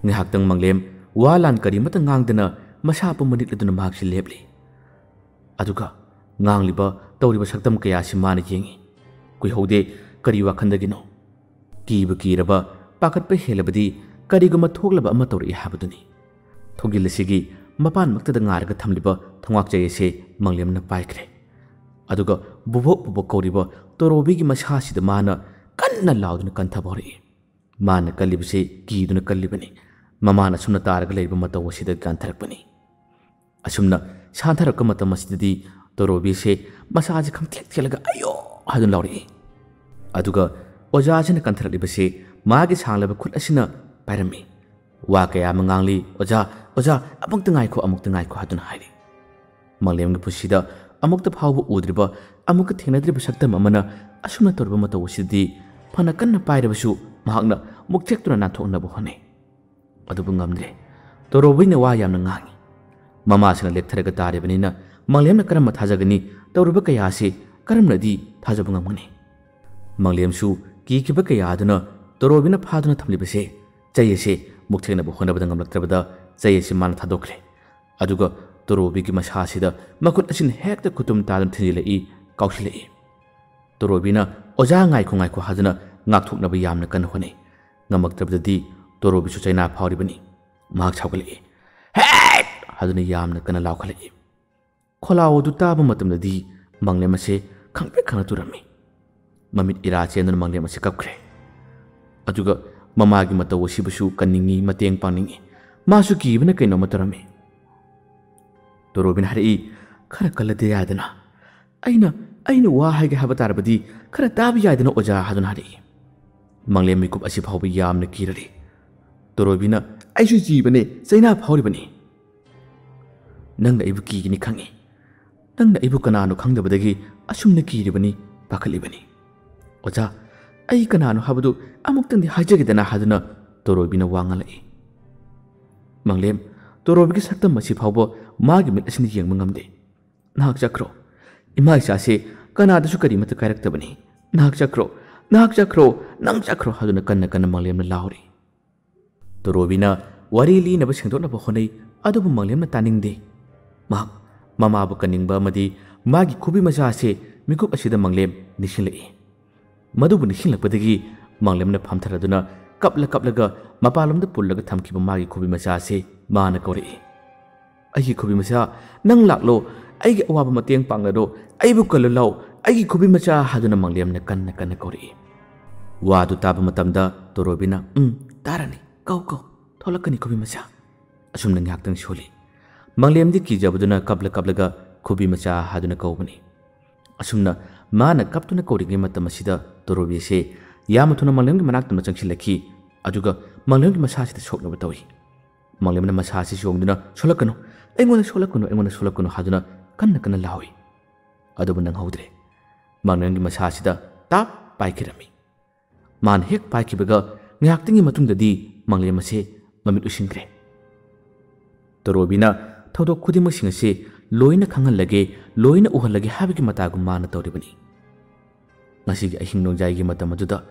ꯉꯥꯏꯍꯥꯛꯇꯪ ꯃꯪꯂꯦꯝ ꯋꯥ ꯂꯥꯟ ꯀꯔꯤꯃꯠꯇ ꯉꯥꯡꯗꯅ ꯃꯁꯥ ꯄꯨꯝꯕ ꯅꯤꯛꯂꯗꯨꯅ ꯃꯍꯥꯛꯁꯤ ꯂꯦꯞꯂꯤ꯫ ꯑꯗꯨꯒ ꯉꯥꯡꯂꯤꯕ ꯇꯧꯔꯤꯕ ꯁꯛꯇꯝ ꯀꯌꯥ ꯑꯁꯤ ꯃꯥꯅ ꯌꯦꯡꯏ꯫ ꯀꯨꯏꯍꯧꯗꯦ, ꯀꯔꯤ ꯋꯥꯈꯜꯗꯒꯤꯅꯣ? ꯀꯤꯕ ꯀꯤꯔꯕ, ꯄꯥꯈꯠꯄ ꯍꯦꯜꯂꯕꯗꯤ ꯀꯔꯤꯒꯨꯝꯕ ꯊꯣꯛꯂꯕ ꯑꯃ ꯇꯧꯔꯛꯏ ꯍꯥꯏꯕꯗꯨꯅꯤ꯫ ꯊꯣꯡꯖꯤꯜ ꯑꯁꯤꯒꯤ ꯃꯄꯥꯟꯃꯛꯇꯗ ꯉꯥꯔꯒ ꯊꯝꯂꯤꯕ ꯊꯣꯡꯉꯥꯛꯆꯩ ꯑꯁꯦ ꯃꯪꯂꯦꯝꯅ ꯄꯥꯏꯈ꯭ꯔꯦ꯫ ꯑꯗꯨꯒ ꯕꯨꯕꯣꯛ ꯕꯨꯕꯣꯛ ꯀꯧꯔꯤꯕ ꯇꯣꯔꯣꯕꯤꯒꯤ ꯃꯁꯥꯁꯤꯗ ꯃꯥꯅ ꯀꯟꯅ ꯂꯥꯎꯗꯨꯅ ꯀꯟꯊꯕ ꯍꯧꯔꯛꯏ꯫ ꯃꯥꯅ ꯀꯜꯂꯤꯕꯁꯤ ꯀꯤꯗꯨꯅ ꯀꯜꯂꯤꯕꯅꯤ꯫ ꯃꯃꯥꯅ ꯑꯁꯨꯝꯅ ꯇꯥꯔꯒ ꯂꯩꯔꯤꯕ ꯃꯇꯧ ꯑꯁꯤꯗ ꯀꯟꯊꯔꯛꯄꯅꯤ꯫ ꯑꯁꯨꯝꯅ ꯁꯥꯟꯊꯔꯛꯄ ꯃꯇꯝ ꯑꯁꯤꯗꯗꯤ ꯇꯣꯔꯣꯕꯤꯁꯦ ꯃꯁꯥꯁꯦ ꯈꯪꯊꯦꯛ ꯊꯦꯛꯂꯒ "ꯑꯌꯣ!" ꯍꯥꯏꯗꯨꯅ ꯂꯥꯎꯔꯛꯏ꯫ ꯑꯗꯨꯒ ꯑꯣꯖꯥꯁꯤꯅ ꯀꯟꯊꯔꯛꯂꯤꯕꯁꯦ ꯃꯥꯒꯤ ꯁꯥꯡꯂꯕ ꯈꯨꯠ ꯑꯁꯤꯅ ꯄꯥꯏꯔꯝꯃꯤ꯫ ꯋꯥ ꯀꯌꯥ ꯑꯃ ꯉꯥꯡꯂꯤ꯫ "ꯑꯣꯖꯥ, ꯑꯣꯖꯥ, ꯑꯃꯨꯛꯇ ꯉꯥꯏꯈꯣ, ꯑꯃꯨꯛꯇ ꯉꯥꯏꯈꯣ" ꯍꯥꯏꯗꯨꯅ ꯍꯥꯏꯔꯤ꯫ ꯃꯪꯂꯦꯝꯒꯤ ꯄꯨꯟꯁꯤꯗ ꯑꯃꯨꯛꯇ ꯐꯥꯎꯕ ꯎꯗ꯭ꯔꯤꯕ, ꯑꯃꯨꯛꯇ ꯊꯦꯡꯅꯗ꯭ꯔꯤꯕ ꯁꯛꯇꯝ ꯑꯃꯅ ꯑꯁꯨꯝꯅ ꯇꯧꯔꯤꯕ ꯃꯇꯧ ꯑꯁꯤꯗꯗꯤ ꯐꯅ ꯀꯟꯅ ꯄꯥꯏꯔꯕꯁꯨ ꯃꯍꯥꯛꯅ ꯃꯨꯛꯊꯦꯛꯇꯨꯅ ꯅꯥꯟꯊꯣꯛꯅꯕ ꯍꯣꯠꯅꯩ꯫ ꯑꯗꯨꯕꯨ ꯉꯝꯗ꯭ꯔꯦ꯫ ꯇꯣꯔꯣꯕꯤꯅ ꯋꯥ ꯌꯥꯝꯅ ꯉꯥꯡꯉꯤ꯫ ꯃꯃꯥꯁꯤꯅ ꯂꯦꯞꯊꯔꯒ ꯇꯥꯔꯤꯕꯅꯤꯅ ꯃꯪꯂꯦꯝꯅ ꯀꯔꯝꯕ ꯊꯥꯖꯒꯅꯤ? ꯇꯧꯔꯤꯕ ꯀꯌꯥ ꯑꯁꯤ ꯀꯔꯝꯅꯗꯤ ꯊꯥꯖꯕ ꯉꯝꯒꯅꯤ? ꯃꯪꯂꯦꯝꯁꯨ ꯀꯤꯈꯤꯕ ꯀꯌꯥ ꯑꯗꯨꯅ ꯇꯣꯔꯣꯕꯤꯅ ꯐꯥꯗꯨꯅ ꯊꯝꯂꯤꯕꯁꯦ, ꯆꯩ ꯑꯁꯦ ꯃꯨꯛꯊꯦꯛꯅꯕ ꯍꯣꯠꯅꯕꯗ ꯉꯝꯂꯛꯇ꯭ꯔꯕꯗ ꯆꯩ ꯑꯁꯤ ꯃꯥꯅ ꯊꯥꯗꯣꯛꯈ꯭ꯔꯦ꯫ ꯑꯗꯨꯒ ꯇꯣꯔꯣꯕꯤꯒꯤ ꯃꯁꯥꯁꯤꯗ ꯃꯈꯨꯠ ꯑꯁꯤꯅ ꯍꯦꯛꯇ ꯈꯨꯇꯨꯝ ꯇꯥꯗꯨꯅ ꯊꯤꯟꯖꯤꯜꯂꯛꯏ, ꯀꯥꯎꯁꯤꯜꯂꯛꯏ꯫ ꯇꯣꯔꯣꯕꯤꯅ "ꯑꯣꯖꯥ, ꯉꯥꯏꯈꯣ, ꯉꯥꯏꯈꯣ" ꯍꯥꯏꯗꯨꯅ ꯉꯥꯛꯊꯣꯛꯅꯕ ꯌꯥꯝꯅ ꯀꯟꯅ ꯍꯣꯠꯅꯩ꯫ ꯉꯝꯃꯛꯇ꯭ꯔꯕꯗꯗꯤ ꯇꯣꯔꯣꯕꯤꯁꯨ ꯆꯩꯅꯥ ꯐꯥꯎꯔꯤꯕꯅꯤ꯫ ꯃꯍꯥꯛ ꯁꯥꯎꯒꯠꯂꯛꯏ꯫ "ꯍꯦꯠ!" ꯍꯥꯏꯗꯨꯅ ꯌꯥꯝꯅ ꯀꯟꯅ ꯂꯥꯎꯈꯠꯂꯛꯏ꯫ ꯈꯣꯜꯂꯥꯎ ꯑꯗꯨ ꯇꯥꯕ ꯃꯇꯝꯗꯗꯤ ꯃꯪꯂꯦꯝ ꯑꯁꯦ ꯈꯪꯄ꯭ꯔꯦꯛ ꯈꯪꯅ ꯇꯨꯔꯝꯃꯤ꯫ ꯃꯃꯤꯠ ꯏꯔꯥ ꯆꯦꯟꯗꯨꯅ ꯃꯪꯂꯦꯝ ꯑꯁꯤ ꯀꯞꯈ꯭ꯔꯦ꯫ ꯑꯗꯨꯒ ꯃꯃꯥꯒꯤ ꯃꯇꯧ ꯑꯁꯤꯕꯨꯁꯨ ꯀꯟꯅꯤꯡꯏ, ꯃꯇꯦꯡ ꯄꯥꯡꯅꯤꯡꯏ꯫ ꯃꯥꯁꯨ ꯀꯤꯕꯅ ꯀꯩꯅꯣꯝꯃ ꯇꯧꯔꯝꯃꯤ꯫ ꯇꯣꯔꯣꯕꯤꯅ ꯍꯥꯏꯔꯛꯏ, "ꯈꯔ ꯀꯜꯂꯗꯤ ꯌꯥꯗꯅ? ꯑꯩꯅ, ꯑꯩꯅ ꯋꯥ ꯍꯥꯏꯒꯦ ꯍꯥꯏꯕ ꯇꯥꯔꯕꯗꯤ ꯈꯔ ꯇꯥꯕ ꯌꯥꯏꯗꯅ ꯑꯣꯖꯥ?" ꯍꯥꯏꯗꯨꯅ ꯍꯥꯏꯔꯛꯏ꯫ ꯃꯪꯂꯦꯝ ꯃꯤꯀꯨꯞ ꯑꯁꯤ ꯐꯥꯎꯕ ꯌꯥꯝꯅ ꯀꯤꯔꯔꯤ꯫ ꯇꯣꯔꯣꯕꯤꯅ, "ꯑꯩꯁꯨ ꯖꯤꯕꯅꯦ, ꯆꯩꯅꯥ ꯐꯥꯎꯔꯤꯕꯅꯤ꯫ ꯅꯪꯅ ꯑꯩꯕꯨ ꯀꯤꯒꯅꯤ ꯈꯪꯏ꯫ ꯅꯪꯅ ꯑꯩꯕꯨ ꯀꯅꯥꯅꯣ ꯈꯪꯗꯕꯗꯒꯤ ꯑꯁꯨꯝꯅ ꯀꯤꯔꯤꯕꯅꯤ, ꯄꯥꯈꯠꯂꯤꯕꯅꯤ꯫ ꯑꯣꯖꯥ, ꯑꯩ ꯀꯅꯥꯅꯣ ꯍꯥꯏꯕꯗꯨ ꯑꯃꯨꯛꯇꯪꯗꯤ ꯍꯥꯏꯖꯒꯦꯗꯅ" ꯍꯥꯏꯗꯨꯅ ꯇꯣꯔꯣꯕꯤꯅ ꯋꯥ ꯉꯥꯡꯂꯛꯏ꯫ ꯃꯪꯂꯦꯝ, ꯇꯣꯔꯣꯕꯤꯒꯤ ꯁꯛꯇꯝ ꯑꯁꯤ ꯐꯥꯎꯕ ꯃꯥꯒꯤ ꯃꯤꯠ ꯑꯁꯤꯅ ꯌꯦꯡꯕ ꯉꯝꯗꯦ꯫ "ꯅꯍꯥꯛ ꯆꯠꯈ꯭ꯔꯣ꯫ ꯏꯃꯥ ꯏꯆꯥꯁꯦ ꯀꯅꯥꯗꯁꯨ ꯀꯔꯤꯃꯠꯇ ꯀꯥꯏꯔꯛꯇꯕꯅꯤ꯫ ꯅꯍꯥꯛ ꯆꯠꯈ꯭ꯔꯣ꯫ "ꯅꯍꯥꯛ ꯆꯠꯈ꯭ꯔꯣ, ꯅꯪ ꯆꯠꯈ꯭ꯔꯣ" ꯍꯥꯏꯗꯨꯅ ꯀꯟꯅ ꯀꯟꯅ ꯃꯪꯂꯦꯝꯅ ꯂꯥꯎꯔꯤ꯫ ꯇꯣꯔꯣꯕꯤꯅ ꯋꯥꯔꯤ ꯂꯤꯅꯕ ꯁꯦꯡꯗꯣꯛꯅꯕ ꯍꯣꯠꯅꯩ, ꯑꯗꯨꯕꯨ ꯃꯪꯂꯦꯝꯅ ꯇꯥꯅꯤꯡꯗꯦ꯫ ꯃꯍꯥꯛ ꯃꯃꯥꯕꯨ ꯀꯟꯅꯤꯡꯕ ꯑꯃꯗꯤ ꯃꯥꯒꯤ ꯈꯨꯕꯤ ꯃꯆꯥ ꯑꯁꯤ ꯃꯤꯀꯨꯞ ꯑꯁꯤꯗ ꯃꯪꯂꯦꯝ ꯅꯤꯡꯁꯤꯡꯂꯛꯏ꯫ ꯃꯗꯨꯕꯨ ꯅꯤꯡꯁꯤꯡꯂꯛꯄꯗꯒꯤ ꯃꯪꯂꯦꯝꯅ ꯐꯝꯊꯔꯗꯨꯅ ꯀꯞꯂ ꯀꯞꯂꯒ ꯃꯄꯥꯟꯂꯣꯝꯗ ꯄꯨꯜꯂꯒ ꯊꯝꯈꯤꯕ ꯃꯥꯒꯤ ꯈꯨꯕꯤ ꯃꯆꯥ ꯑꯁꯤ ꯃꯥꯅ ꯀꯧꯔꯛꯏ꯫ "ꯑꯩꯒꯤ ꯈꯨꯕꯤ ꯃꯆꯥ, ꯅꯪ ꯂꯥꯛꯂꯣ, ꯑꯩꯒꯤ ꯑꯋꯥꯕ ꯃꯇꯦꯡ ꯄꯥꯡꯂꯔꯣ, ꯑꯩꯕꯨ ꯀꯜꯂꯨ ꯂꯥꯎ, ꯑꯩꯒꯤ ꯈꯨꯕꯤ ꯃꯆꯥ" ꯍꯥꯏꯗꯨꯅ ꯃꯪꯂꯦꯝꯅ ꯀꯟꯅ ꯀꯟꯅ ꯀꯧꯔꯛꯏ꯫ ꯋꯥꯗꯨ ꯇꯥꯕ ꯃꯇꯝꯗ ꯇꯣꯔꯣꯕꯤꯅ, "ꯎꯝ, ꯇꯥꯔꯅꯤ, ꯀꯧ ꯀꯧ, ꯊꯣꯛꯂꯛꯀꯅꯤ ꯈꯨꯕꯤ ꯃꯆꯥ"꯫ ꯑꯁꯨꯝꯅ ꯉꯥꯏꯍꯥꯛꯇꯪ ꯁꯣꯜꯂꯤ꯫ ꯃꯪꯂꯦꯝꯗꯤ ꯀꯤꯖꯕꯗꯨꯅ ꯀꯞꯂ ꯀꯞꯂꯒ "ꯈꯨꯕꯤ ꯃꯆꯥ" ꯍꯥꯏꯗꯨꯅ ꯀꯧꯕꯅꯤ꯫ ꯑꯁꯨꯝꯅ ꯃꯥꯅ ꯀꯞꯇꯨꯅ ꯀꯧꯔꯤꯉꯩ ꯃꯇꯝ ꯑꯁꯤꯗ ꯇꯣꯔꯣꯕꯤꯁꯦ ꯌꯥꯝꯅ ꯊꯨꯅ ꯃꯪꯂꯦꯝꯒꯤ ꯃꯅꯥꯛꯇ ꯆꯪꯁꯤꯜꯂꯛꯈꯤ, ꯑꯗꯨꯒ ꯃꯪꯂꯦꯝꯒꯤ ꯃꯁꯥꯁꯤꯗ ꯁꯣꯛꯅꯕ ꯇꯧꯏ꯫ ꯃꯪꯂꯦꯝꯅ ꯃꯁꯥ ꯑꯁꯤ ꯆꯣꯡꯗꯨꯅ, "ꯁꯣꯛꯂꯛꯀꯅꯨ, ꯑꯩꯉꯣꯟꯗ ꯁꯣꯛꯂꯛꯀꯅꯨ, ꯑꯩꯉꯣꯟꯗ ꯁꯣꯛꯂꯛꯀꯅꯨ" ꯍꯥꯏꯗꯨꯅ ꯀꯟꯅ ꯀꯟꯅ ꯂꯥꯎꯏ꯫ ꯑꯗꯨꯕꯨ ꯅꯪꯍꯧꯗ꯭ꯔꯦ꯫ ꯃꯪꯂꯦꯝꯒꯤ ꯃꯁꯥ ꯑꯁꯤꯗ ꯇꯥꯞ ꯄꯥꯏꯈꯤꯔꯝꯃꯤ꯫ ꯃꯥꯅ ꯍꯦꯛ ꯄꯥꯏꯈꯤꯕꯒ ꯉꯥꯏꯍꯥꯛꯇꯪꯒꯤ ꯃꯇꯨꯡꯗꯗꯤ ꯃꯪꯂꯦꯝ ꯑꯁꯦ ꯃꯃꯤꯠ ꯎꯏꯁꯤꯟꯈ꯭ꯔꯦ꯫ ꯇꯣꯔꯣꯕꯤꯅ ꯊꯧꯗꯣꯛ ꯈꯨꯗꯤꯡꯃꯛꯁꯤꯡ ꯑꯁꯤ ꯂꯣꯏꯅ ꯈꯪꯍꯜꯂꯒꯦ, ꯂꯣꯏꯅ ꯎꯍꯜꯂꯒꯦ ꯍꯥꯏꯕꯒꯤ ꯃꯇꯥꯒꯨꯝ ꯃꯥꯅ ꯇꯧꯔꯤꯕꯅꯤ꯫ ꯉꯁꯤꯒꯤ ꯑꯍꯤꯡ ꯅꯣꯡꯌꯥꯏꯒꯤ ꯃꯇꯝ ꯑꯗꯨꯗ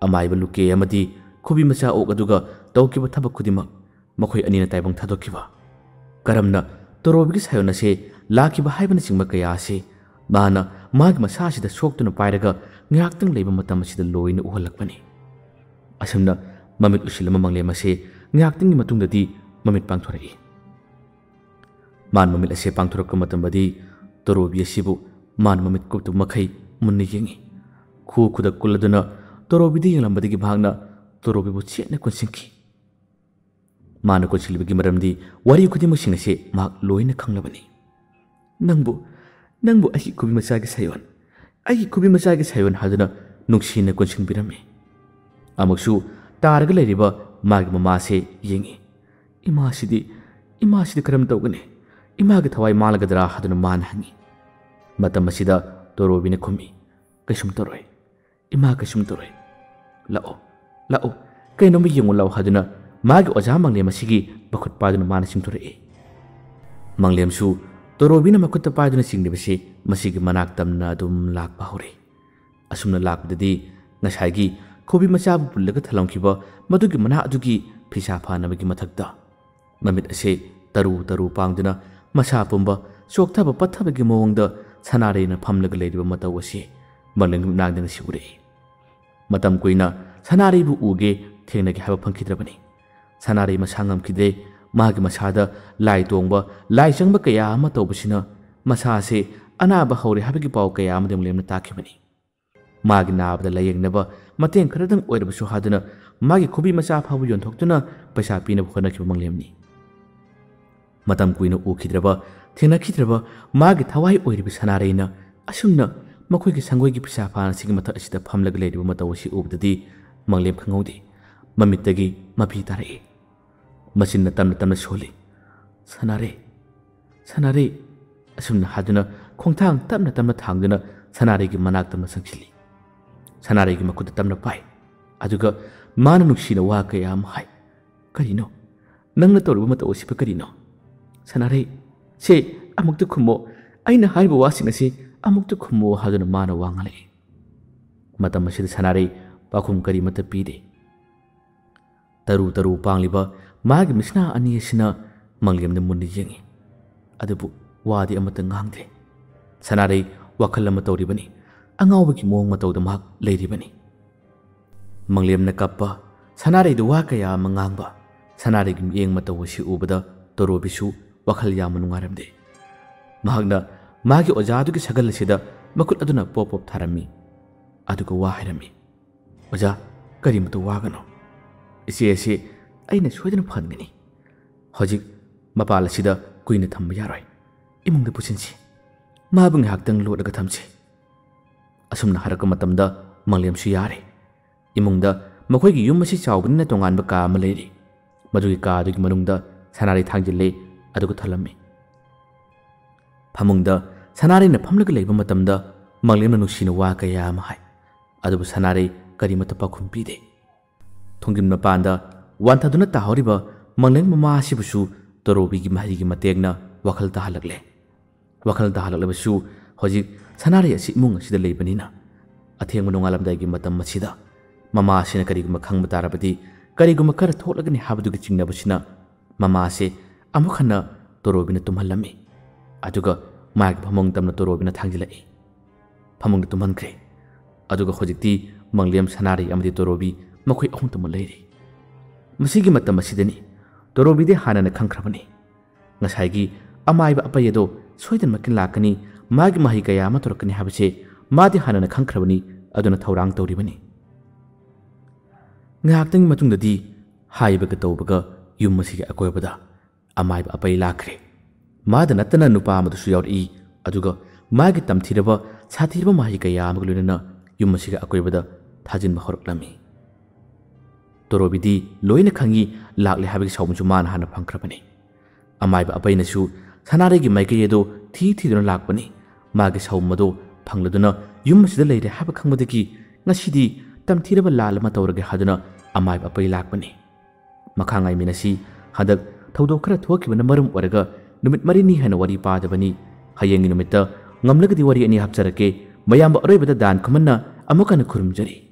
ꯑꯃꯥꯏꯕ ꯂꯨꯀꯦ ꯑꯃꯗꯤ ꯈꯨꯕꯤ ꯃꯆꯥ ꯑꯣꯛ ꯑꯗꯨꯒ ꯇꯧꯈꯤꯕ ꯊꯕꯛ ꯈꯨꯗꯤꯡꯃꯛ, ꯃꯈꯣꯏ ꯑꯅꯤꯅ ꯇꯥꯏꯕꯪ ꯊꯥꯗꯣꯛꯈꯤꯕ, ꯀꯔꯝꯅ ꯇꯣꯔꯣꯕꯤꯒꯤ ꯁꯥꯌꯣꯟ ꯑꯁꯦ ꯂꯥꯛꯈꯤꯕ ꯍꯥꯏꯕꯅꯆꯤꯡꯕ ꯀꯌꯥ ꯑꯁꯤ ꯃꯥꯅ ꯃꯥꯒꯤ ꯃꯁꯥ ꯑꯁꯤꯗ ꯁꯣꯛꯇꯨꯅ ꯄꯥꯏꯔꯒ ꯉꯥꯏꯍꯥꯛꯇꯪ ꯂꯩꯕ ꯃꯇꯝ ꯑꯁꯤꯗ ꯂꯣꯏꯅ ꯎꯍꯜꯂꯛꯄꯅꯤ꯫ ꯑꯁꯨꯝꯅ ꯃꯃꯤꯠ ꯎꯏꯁꯤꯜꯂꯝꯕ ꯃꯪꯂꯦꯝ ꯑꯁꯦ ꯉꯥꯏꯍꯥꯛꯇꯪꯒꯤ ꯃꯇꯨꯡꯗꯗꯤ ꯃꯃꯤꯠ ꯄꯥꯡꯊꯣꯔꯛꯏ꯫ ꯃꯥꯅ ꯃꯃꯤꯠ ꯑꯁꯦ ꯄꯥꯡꯊꯣꯔꯛꯄ ꯃꯇꯝꯗꯗꯤ ꯇꯣꯔꯣꯕꯤ ꯑꯁꯤꯕꯨ ꯃꯥꯅ ꯃꯃꯤꯠ ꯀꯨꯞꯇꯕ ꯃꯈꯩ ꯃꯨꯟꯅ ꯌꯦꯡꯉꯤ꯫ ꯈꯨ ꯈꯨꯗꯛ ꯀꯨꯜꯂꯗꯨꯅ ꯇꯣꯔꯣꯕꯤꯗ ꯌꯦꯡꯂꯝꯕꯗꯒꯤ ꯃꯍꯥꯛꯅ ꯇꯣꯔꯣꯕꯤꯕꯨ ꯆꯦꯠꯅ ꯀꯨꯟꯁꯤꯟꯈꯤ꯫ ꯃꯥꯅ ꯀꯣꯟꯁꯤꯜꯂꯤꯕꯒꯤ ꯃꯔꯝꯗꯤ ꯋꯥꯔꯤ ꯈꯨꯗꯤꯡꯃꯛꯁꯤꯡ ꯑꯁꯤ ꯃꯍꯥꯛ ꯂꯣꯏꯅ ꯈꯪꯂꯕꯅꯤ꯫ "ꯅꯪꯕꯨ, ꯅꯪꯕꯨ ꯑꯩꯒꯤ ꯈꯨꯕꯤ ꯃꯆꯥꯒꯤ ꯁꯥꯌꯣꯟ, ꯑꯩꯒꯤ ꯈꯨꯕꯤ ꯃꯆꯥꯒꯤ ꯁꯥꯌꯣꯟ" ꯍꯥꯏꯗꯨꯅ ꯅꯨꯡꯁꯤꯅ ꯀꯣꯟꯁꯤꯟꯕꯤꯔꯝꯃꯤ꯫ ꯑꯃꯨꯛꯁꯨ ꯇꯥꯔꯒ ꯂꯩꯔꯤꯕ ꯃꯥꯒꯤ ꯃꯃꯥꯁꯦ ꯌꯦꯡꯉꯤ꯫ "ꯏꯃꯥꯁꯤꯗꯤ, ꯏꯃꯥꯁꯤꯗꯤ ꯀꯔꯝ ꯇꯧꯒꯅꯤ? ꯏꯃꯥꯒꯤ ꯊꯋꯥꯏ ꯃꯥꯡꯂꯒꯗ꯭ꯔꯥ?" ꯍꯥꯏꯗꯨꯅ ꯃꯥꯅ ꯍꯪꯉꯤ꯫ ꯃꯇꯝ ꯑꯁꯤꯗ ꯇꯣꯔꯣꯕꯤꯅ ꯈꯨꯝꯃꯤ, "ꯀꯩꯁꯨꯝ ꯇꯧꯔꯣꯏ꯫ ꯏꯃꯥ ꯀꯩꯁꯨꯝ ꯇꯧꯔꯣꯏ꯫ ꯂꯥꯛꯑꯣ, ꯂꯥꯛꯑꯣ, ꯀꯩꯅꯣꯝꯃ ꯌꯦꯡꯉꯨ ꯂꯥꯛꯑꯣ" ꯍꯥꯏꯗꯨꯅ ꯃꯥꯒꯤ ꯑꯣꯖꯥ ꯃꯪꯂꯦꯝ ꯑꯁꯤꯒꯤ ꯃꯈꯨꯠ ꯄꯥꯏꯗꯨꯅ ꯃꯥꯅ ꯆꯤꯡꯊꯣꯔꯛꯏ꯫ ꯃꯪꯂꯦꯝꯁꯨ ꯇꯣꯔꯣꯕꯤꯅ ꯃꯈꯨꯠꯇ ꯄꯥꯏꯗꯨꯅ ꯆꯤꯡꯂꯤꯕꯁꯤ ꯃꯁꯤꯒꯤ ꯃꯅꯥꯛ ꯇꯝꯅ ꯑꯗꯨꯝ ꯂꯥꯛꯄ ꯍꯧꯔꯛꯏ꯫ ꯑꯁꯨꯝꯅ ꯂꯥꯛꯄꯗꯗꯤ ꯉꯁꯥꯏꯒꯤ ꯈꯨꯕꯤ ꯃꯆꯥꯕꯨ ꯄꯨꯜꯂꯒ ꯊꯜꯂꯝꯈꯤꯕ ꯃꯗꯨꯒꯤ ꯃꯅꯥ ꯑꯗꯨꯒꯤ ꯐꯤꯁꯥ ꯐꯥꯅꯕꯒꯤ ꯃꯊꯛꯇ ꯃꯃꯤꯠ ꯑꯁꯦ ꯇꯔꯨ ꯇꯔꯨ ꯄꯥꯡꯗꯨꯅ ꯃꯁꯥ ꯄꯨꯝꯕ ꯆꯣꯛꯊꯕ ꯄꯠꯊꯕꯒꯤ ꯃꯑꯣꯡꯗ ꯁꯅꯥꯔꯩꯅ ꯐꯝꯂꯒ ꯂꯩꯔꯤꯕ ꯃꯇꯧ ꯑꯁꯤ ꯃꯪꯂꯦꯝꯒꯤ ꯃꯤꯠꯃꯥꯡꯗ ꯉꯁꯤ ꯎꯔꯛꯏ꯫ ꯃꯇꯝ ꯀꯨꯏꯅ ꯁꯅꯥꯔꯩꯕꯨ ꯎꯒꯦ ꯊꯦꯡꯅꯒꯦ ꯍꯥꯏꯕ ꯐꯪꯈꯤꯗ꯭ꯔꯕꯅꯤ꯫ ꯁꯅꯥꯔꯩ ꯃꯁꯥ ꯉꯝꯈꯤꯗ꯭ꯔꯦ꯫ ꯃꯥꯒꯤ ꯃꯁꯥꯗ ꯂꯥꯏ ꯇꯣꯡꯕ, ꯂꯥꯏ ꯆꯪꯕ ꯀꯌꯥ ꯑꯃ ꯇꯧꯕꯁꯤꯅ ꯃꯁꯥ ꯑꯁꯤ ꯑꯅꯥꯕ ꯍꯧꯔꯦ ꯍꯥꯏꯕꯒꯤ ꯄꯥꯎ ꯀꯌꯥ ꯑꯃꯗꯤ ꯃꯪꯂꯦꯝꯅ ꯇꯥꯈꯤꯕꯅꯤ꯫ ꯃꯥꯒꯤ ꯅꯥꯕꯗ ꯂꯥꯌꯦꯡꯅꯕ ꯃꯇꯦꯡ ꯈꯔꯗꯪ ꯑꯣꯏꯔꯕꯁꯨ ꯍꯥꯗꯨꯅ ꯃꯥꯒꯤ ꯈꯨꯕꯤ ꯃꯆꯥ ꯐꯥꯎꯕ ꯌꯣꯟꯊꯣꯛꯇꯨꯅ ꯄꯩꯁꯥ ꯄꯤꯅꯕ ꯍꯣꯠꯅꯈꯤꯕ ꯃꯪꯂꯦꯝꯅꯤ꯫ ꯃꯇꯝ ꯀꯨꯏꯅ ꯎꯈꯤꯗ꯭ꯔꯕ, ꯊꯦꯡꯅꯈꯤꯗ꯭ꯔꯕ ꯃꯥꯒꯤ ꯊꯋꯥꯏ ꯑꯣꯏꯔꯤꯕ ꯁꯅꯥꯔꯩꯅ ꯑꯁꯨꯝꯅ ꯃꯈꯣꯏꯒꯤ ꯁꯪꯒꯣꯏꯒꯤ ꯐꯤꯁꯥ ꯐꯥꯟ ꯑꯁꯤꯒꯤ ꯃꯊꯛ ꯑꯁꯤꯗ ꯐꯝꯂꯒ ꯂꯩꯔꯤꯕ ꯃꯇꯧ ꯑꯁꯤ ꯎꯕꯗꯗꯤ ꯃꯪꯂꯦꯝ ꯈꯪꯍꯧꯗꯦ꯫ ꯃꯃꯤꯠꯇꯒꯤ ꯃꯄꯤ ꯇꯥꯔꯛꯏ꯫ ꯃꯆꯤꯟꯅ ꯇꯞꯅ ꯇꯞꯅ ꯁꯣꯜꯂꯤ, "ꯁꯅꯥꯔꯩ, ꯁꯅꯥꯔꯩ!" ꯑꯁꯨꯝꯅ ꯍꯥꯏꯗꯨꯅ ꯈꯣꯡꯊꯥꯡ ꯇꯞꯅ ꯇꯞꯅ ꯊꯥꯡꯗꯨꯅ ꯁꯅꯥꯔꯩꯒꯤ ꯃꯅꯥꯛ ꯇꯝꯅ ꯆꯪꯁꯤꯜꯂꯤ꯫ ꯁꯅꯥꯔꯩꯒꯤ ꯃꯈꯨꯠꯇ ꯇꯞꯅ ꯄꯥꯏ꯫ ꯑꯗꯨꯒ ꯃꯥꯅ ꯅꯨꯡꯁꯤꯅ ꯋꯥ ꯀꯌꯥ ꯑꯃ ꯍꯥꯏ꯫ "ꯀꯔꯤꯅꯣ? ꯅꯪꯅ ꯇꯧꯔꯤꯕ ꯃꯇꯧ ꯑꯁꯤꯕꯨ ꯀꯔꯤꯅꯣ? ꯁꯅꯥꯔꯩ, ꯁꯦ, ꯑꯃꯨꯛꯇ ꯈꯨꯝꯃꯣ꯫ ꯑꯩꯅ ꯍꯥꯏꯔꯤꯕ ꯋꯥꯁꯤꯡ ꯑꯁꯤ ꯑꯃꯨꯛꯇ ꯈꯨꯝꯃꯣ" ꯍꯥꯏꯗꯨꯅ ꯃꯥꯅ ꯋꯥ ꯉꯥꯡꯂꯛꯏ꯫ ꯃꯇꯝ ꯑꯁꯤꯗ ꯁꯅꯥꯔꯩ ꯄꯥꯎꯈꯨꯝ ꯀꯔꯤꯃꯠꯇ ꯄꯤꯗꯦ꯫ ꯇꯔꯨ ꯇꯔꯨ ꯄꯥꯡꯂꯤꯕ ꯃꯥꯒꯤ ꯃꯤꯠꯁꯅꯥ ꯑꯅꯤ ꯑꯁꯤꯅ ꯃꯪꯂꯦꯝꯗ ꯃꯨꯟꯅ ꯌꯦꯡꯏ꯫ ꯑꯗꯨꯕꯨ ꯋꯥꯗꯤ ꯑꯃꯠꯇ ꯉꯥꯡꯗꯦ꯫ ꯁꯅꯥꯔꯩ ꯋꯥꯈꯜ ꯑꯃ ꯇꯧꯔꯤꯕꯅꯤ꯫ ꯑꯉꯥꯎꯕꯒꯤ ꯃꯑꯣꯡ ꯃꯇꯧꯗ ꯃꯍꯥꯛ ꯂꯩꯔꯤꯕꯅꯤ꯫ ꯃꯪꯂꯦꯝꯅ ꯀꯞꯄ, ꯁꯅꯥꯔꯩꯗ ꯋꯥ ꯀꯌꯥ ꯑꯃ ꯉꯥꯡꯕ, ꯁꯅꯥꯔꯩꯒꯤ ꯃꯤꯠꯌꯦꯡ ꯃꯇꯧ ꯑꯁꯤ ꯎꯕꯗ ꯇꯣꯔꯣꯕꯤꯁꯨ ꯋꯥꯈꯜ ꯌꯥꯝꯅ ꯅꯨꯡꯉꯥꯏꯔꯝꯗꯦ꯫ ꯃꯍꯥꯛꯅ ꯃꯥꯒꯤ ꯑꯣꯖꯥꯗꯨꯒꯤ ꯁꯒꯜ ꯑꯁꯤꯗ ꯃꯈꯨꯠ ꯑꯗꯨꯅ ꯄꯣꯞ ꯄꯣꯞ ꯊꯥꯔꯝꯃꯤ꯫ ꯑꯗꯨꯒ ꯋꯥ ꯍꯥꯏꯔꯝꯃꯤ, "ꯑꯣꯖꯥ, ꯀꯔꯤꯃꯇ ꯋꯥꯒꯅꯨ꯫ ꯏꯆꯦ ꯑꯁꯤ ꯑꯩꯅ ꯁꯣꯏꯗꯅ ꯐꯍꯟꯒꯅꯤ꯫ ꯍꯧꯖꯤꯛ ꯃꯄꯥꯜ ꯑꯁꯤꯗ ꯀꯨꯏꯅ ꯊꯝꯕ ꯌꯥꯔꯣꯏ꯫ ꯏꯃꯨꯡꯗ ꯄꯨꯁꯤꯟꯁꯤ꯫ ꯃꯥꯕꯨ ꯉꯥꯏꯍꯥꯛꯇꯪ ꯂꯣꯠꯂꯒ ꯊꯝꯁꯤ꯫" ꯑꯁꯨꯝꯅ ꯍꯥꯏꯔꯛꯄ ꯃꯇꯝꯗ ꯃꯪꯂꯦꯝꯁꯨ ꯌꯥꯔꯦ꯫ ꯏꯃꯨꯡꯗ ꯃꯈꯣꯏꯒꯤ ꯌꯨꯝ ꯑꯁꯤ ꯆꯥꯎꯕꯅꯤꯅ ꯇꯣꯉꯥꯟꯕ ꯀꯥ ꯑꯃ ꯂꯩꯔꯤ꯫ ꯃꯗꯨꯒꯤ ꯀꯥ ꯑꯗꯨꯒꯤ ꯃꯅꯨꯡꯗ ꯁꯅꯥꯔꯩ ꯊꯥꯡꯖꯤꯜꯂꯦ, ꯑꯗꯨꯒ ꯊꯜꯂꯝꯃꯤ꯫ ꯐꯃꯨꯡꯗ ꯁꯅꯥꯔꯩꯅ ꯐꯝꯂꯒ ꯂꯩꯕ ꯃꯇꯝꯗ ꯃꯪꯂꯦꯝꯅ ꯅꯨꯡꯁꯤꯅ ꯋꯥ ꯀꯌꯥ ꯑꯃ ꯍꯥꯏ꯫ ꯑꯗꯨꯕꯨ ꯁꯅꯥꯔꯩ ꯀꯔꯤꯃꯠꯇ ꯄꯥꯎꯈꯨꯝ ꯄꯤꯗꯦ꯫ ꯊꯣꯡꯖꯤꯟ ꯃꯄꯥꯟꯗ ꯋꯥꯟꯊꯗꯨꯅ ꯇꯥꯍꯧꯔꯤꯕ ꯃꯪꯂꯦꯝ ꯃꯃꯥ ꯑꯁꯤꯕꯨꯁꯨ ꯇꯣꯔꯣꯕꯤꯒꯤ ꯃꯍꯩꯒꯤ ꯃꯇꯦꯡꯅ ꯋꯥꯈꯜ ꯇꯥꯍꯜꯂꯛꯂꯦ꯫ ꯋꯥꯈꯜ ꯇꯥꯍꯜꯂꯛꯂꯕꯁꯨ ꯍꯧꯖꯤꯛ ꯁꯅꯥꯔꯩ ꯑꯁꯤ ꯏꯃꯨꯡ ꯑꯁꯤꯗ ꯂꯩꯕꯅꯤꯅ ꯑꯊꯦꯡꯕ ꯅꯣꯡꯉꯥꯜꯂꯝꯗꯥꯏꯒꯤ ꯃꯇꯝ ꯑꯁꯤꯗ ꯃꯃꯥꯁꯤꯅ ꯀꯔꯤꯒꯨꯝꯕ ꯈꯪꯕ ꯇꯥꯔꯕꯗꯤ, ꯀꯔꯤꯒꯨꯝꯕ ꯈꯔ ꯊꯣꯛꯂꯒꯅꯤ ꯍꯥꯏꯕꯗꯨꯒꯤ ꯆꯤꯡꯅꯕꯁꯤꯅ ꯃꯃꯥꯁꯦ ꯑꯃꯨꯛ ꯍꯟꯅ ꯇꯣꯔꯣꯕꯤꯅ ꯇꯨꯝꯍꯜꯂꯝꯃꯤ꯫ ꯑꯗꯨꯒ ꯃꯥꯒꯤ ꯐꯃꯨꯡ ꯇꯝꯅ ꯇꯣꯔꯣꯕꯤꯅ ꯊꯥꯡꯖꯤꯜꯂꯛꯏ꯫ ꯐꯃꯨꯡꯗ ꯇꯨꯝꯍꯟꯈ꯭ꯔꯦ꯫ ꯑꯗꯨꯒ ꯍꯧꯖꯤꯛꯇꯤ ꯃꯪꯂꯦꯝ, ꯁꯅꯥꯔꯩ ꯑꯃꯗꯤ ꯇꯣꯔꯣꯕꯤ ꯃꯈꯣꯏ ꯑꯍꯨꯝꯇꯃꯛ ꯂꯩꯔꯤ꯫ ꯃꯁꯤꯒꯤ ꯃꯇꯝ ꯑꯁꯤꯗꯅꯤ ꯇꯣꯔꯣꯕꯤꯗꯤ ꯍꯥꯟꯅꯅ ꯈꯪꯈ꯭ꯔꯕꯅꯤ꯫ ꯉꯁꯥꯏꯒꯤ ꯑꯃꯥꯏꯕ ꯑꯄꯩ ꯑꯗꯣ ꯁꯣꯏꯗꯅꯃꯛꯀꯤ ꯂꯥꯛꯀꯅꯤ, ꯃꯥꯒꯤ ꯃꯍꯩ ꯀꯌꯥ ꯑꯃ ꯇꯧꯔꯛꯀꯅꯤ ꯍꯥꯏꯕꯁꯦ ꯃꯥꯗꯤ ꯍꯥꯟꯅꯅ ꯈꯪꯈ꯭ꯔꯕꯅꯤ, ꯑꯗꯨꯅ ꯊꯧꯔꯥꯡ ꯇꯧꯔꯤꯕꯅꯤ꯫ ꯉꯥꯏꯍꯥꯛꯇꯪꯒꯤ ꯃꯇꯨꯡꯗꯗꯤ ꯍꯥꯏꯕꯒ ꯇꯧꯕꯒ ꯌꯨꯝ ꯑꯁꯤꯒꯤ ꯑꯀꯣꯏꯕꯗ ꯑꯃꯥꯏꯕ ꯑꯄꯩ ꯂꯥꯛꯈ꯭ꯔꯦ꯫ ꯃꯥꯗ ꯅꯠꯇꯅ ꯅꯨꯄꯥ ꯑꯃꯗꯨꯁꯨ ꯌꯥꯎꯔꯛꯏ꯫ ꯑꯗꯨꯒ ꯃꯥꯒꯤ ꯇꯝꯊꯤꯔꯕ ꯁꯥꯊꯤꯔꯕ ꯃꯍꯩ ꯀꯌꯥ ꯑꯃꯒ ꯂꯣꯏꯅꯅ ꯌꯨꯝ ꯑꯁꯤꯒꯤ ꯑꯀꯣꯏꯕꯗ ꯊꯥꯖꯤꯟꯕ ꯍꯧꯔꯛꯂꯝꯃꯤ꯫ ꯇꯣꯔꯣꯕꯤꯗꯤ ꯂꯣꯏꯅ ꯈꯪꯏ, ꯂꯥꯛꯂꯦ ꯍꯥꯏꯕꯒꯤ ꯁꯥꯎꯃꯟꯁꯨ ꯃꯥꯅ ꯍꯥꯟꯅ ꯐꯪꯈ꯭ꯔꯕꯅꯤ꯫ ꯑꯃꯥꯏꯕ ꯑꯄꯩꯅꯁꯨ ꯁꯅꯥꯔꯩꯒꯤ ꯃꯥꯏꯀꯩ ꯑꯗꯨ ꯊꯤ ꯊꯤꯗꯨꯅ ꯂꯥꯛꯄꯅꯤ꯫ ꯃꯥꯒꯤ ꯁꯥꯎꯃꯟ ꯑꯗꯨ ꯐꯪꯂꯗꯨꯅ ꯌꯨꯝ ꯑꯁꯤꯗ ꯂꯩꯔꯦ ꯍꯥꯏꯕ ꯈꯪꯕꯗꯒꯤ ꯉꯁꯤꯗꯤ ꯇꯝꯊꯤꯔꯕ ꯂꯥꯜ ꯑꯃ ꯇꯧꯔꯒꯦ ꯍꯥꯏꯗꯨꯅ ꯑꯃꯥꯏꯕ ꯑꯄꯩ ꯂꯥꯛꯄꯅꯤ꯫ ꯃꯈꯥ ꯉꯥꯏꯃꯤꯟꯅꯁꯤ꯫ ꯍꯟꯗꯛ ꯊꯧꯗꯣꯛ ꯈꯔ ꯊꯣꯛꯈꯤꯕꯅ ꯃꯔꯝ ꯑꯣꯏꯔꯒ ꯅꯨꯃꯤꯠ ꯃꯔꯤꯅꯤ ꯍꯥꯏꯅ ꯋꯥꯔꯤ ꯄꯥꯗꯕꯅꯤ꯫ ꯍꯌꯦꯡꯒꯤ ꯅꯨꯃꯤꯠꯇ ꯉꯝꯂꯒꯗꯤ ꯋꯥꯔꯤ ꯑꯅꯤ ꯍꯥꯞꯆꯔꯛꯀꯦ꯫ ꯃꯌꯥꯝꯕꯨ ꯑꯔꯣꯏꯕꯗ ꯗꯥꯟ ꯈꯨꯃꯟꯅ ꯑꯃꯨꯛ ꯍꯟꯅ ꯈꯨꯔꯨꯝꯖꯔꯤ꯫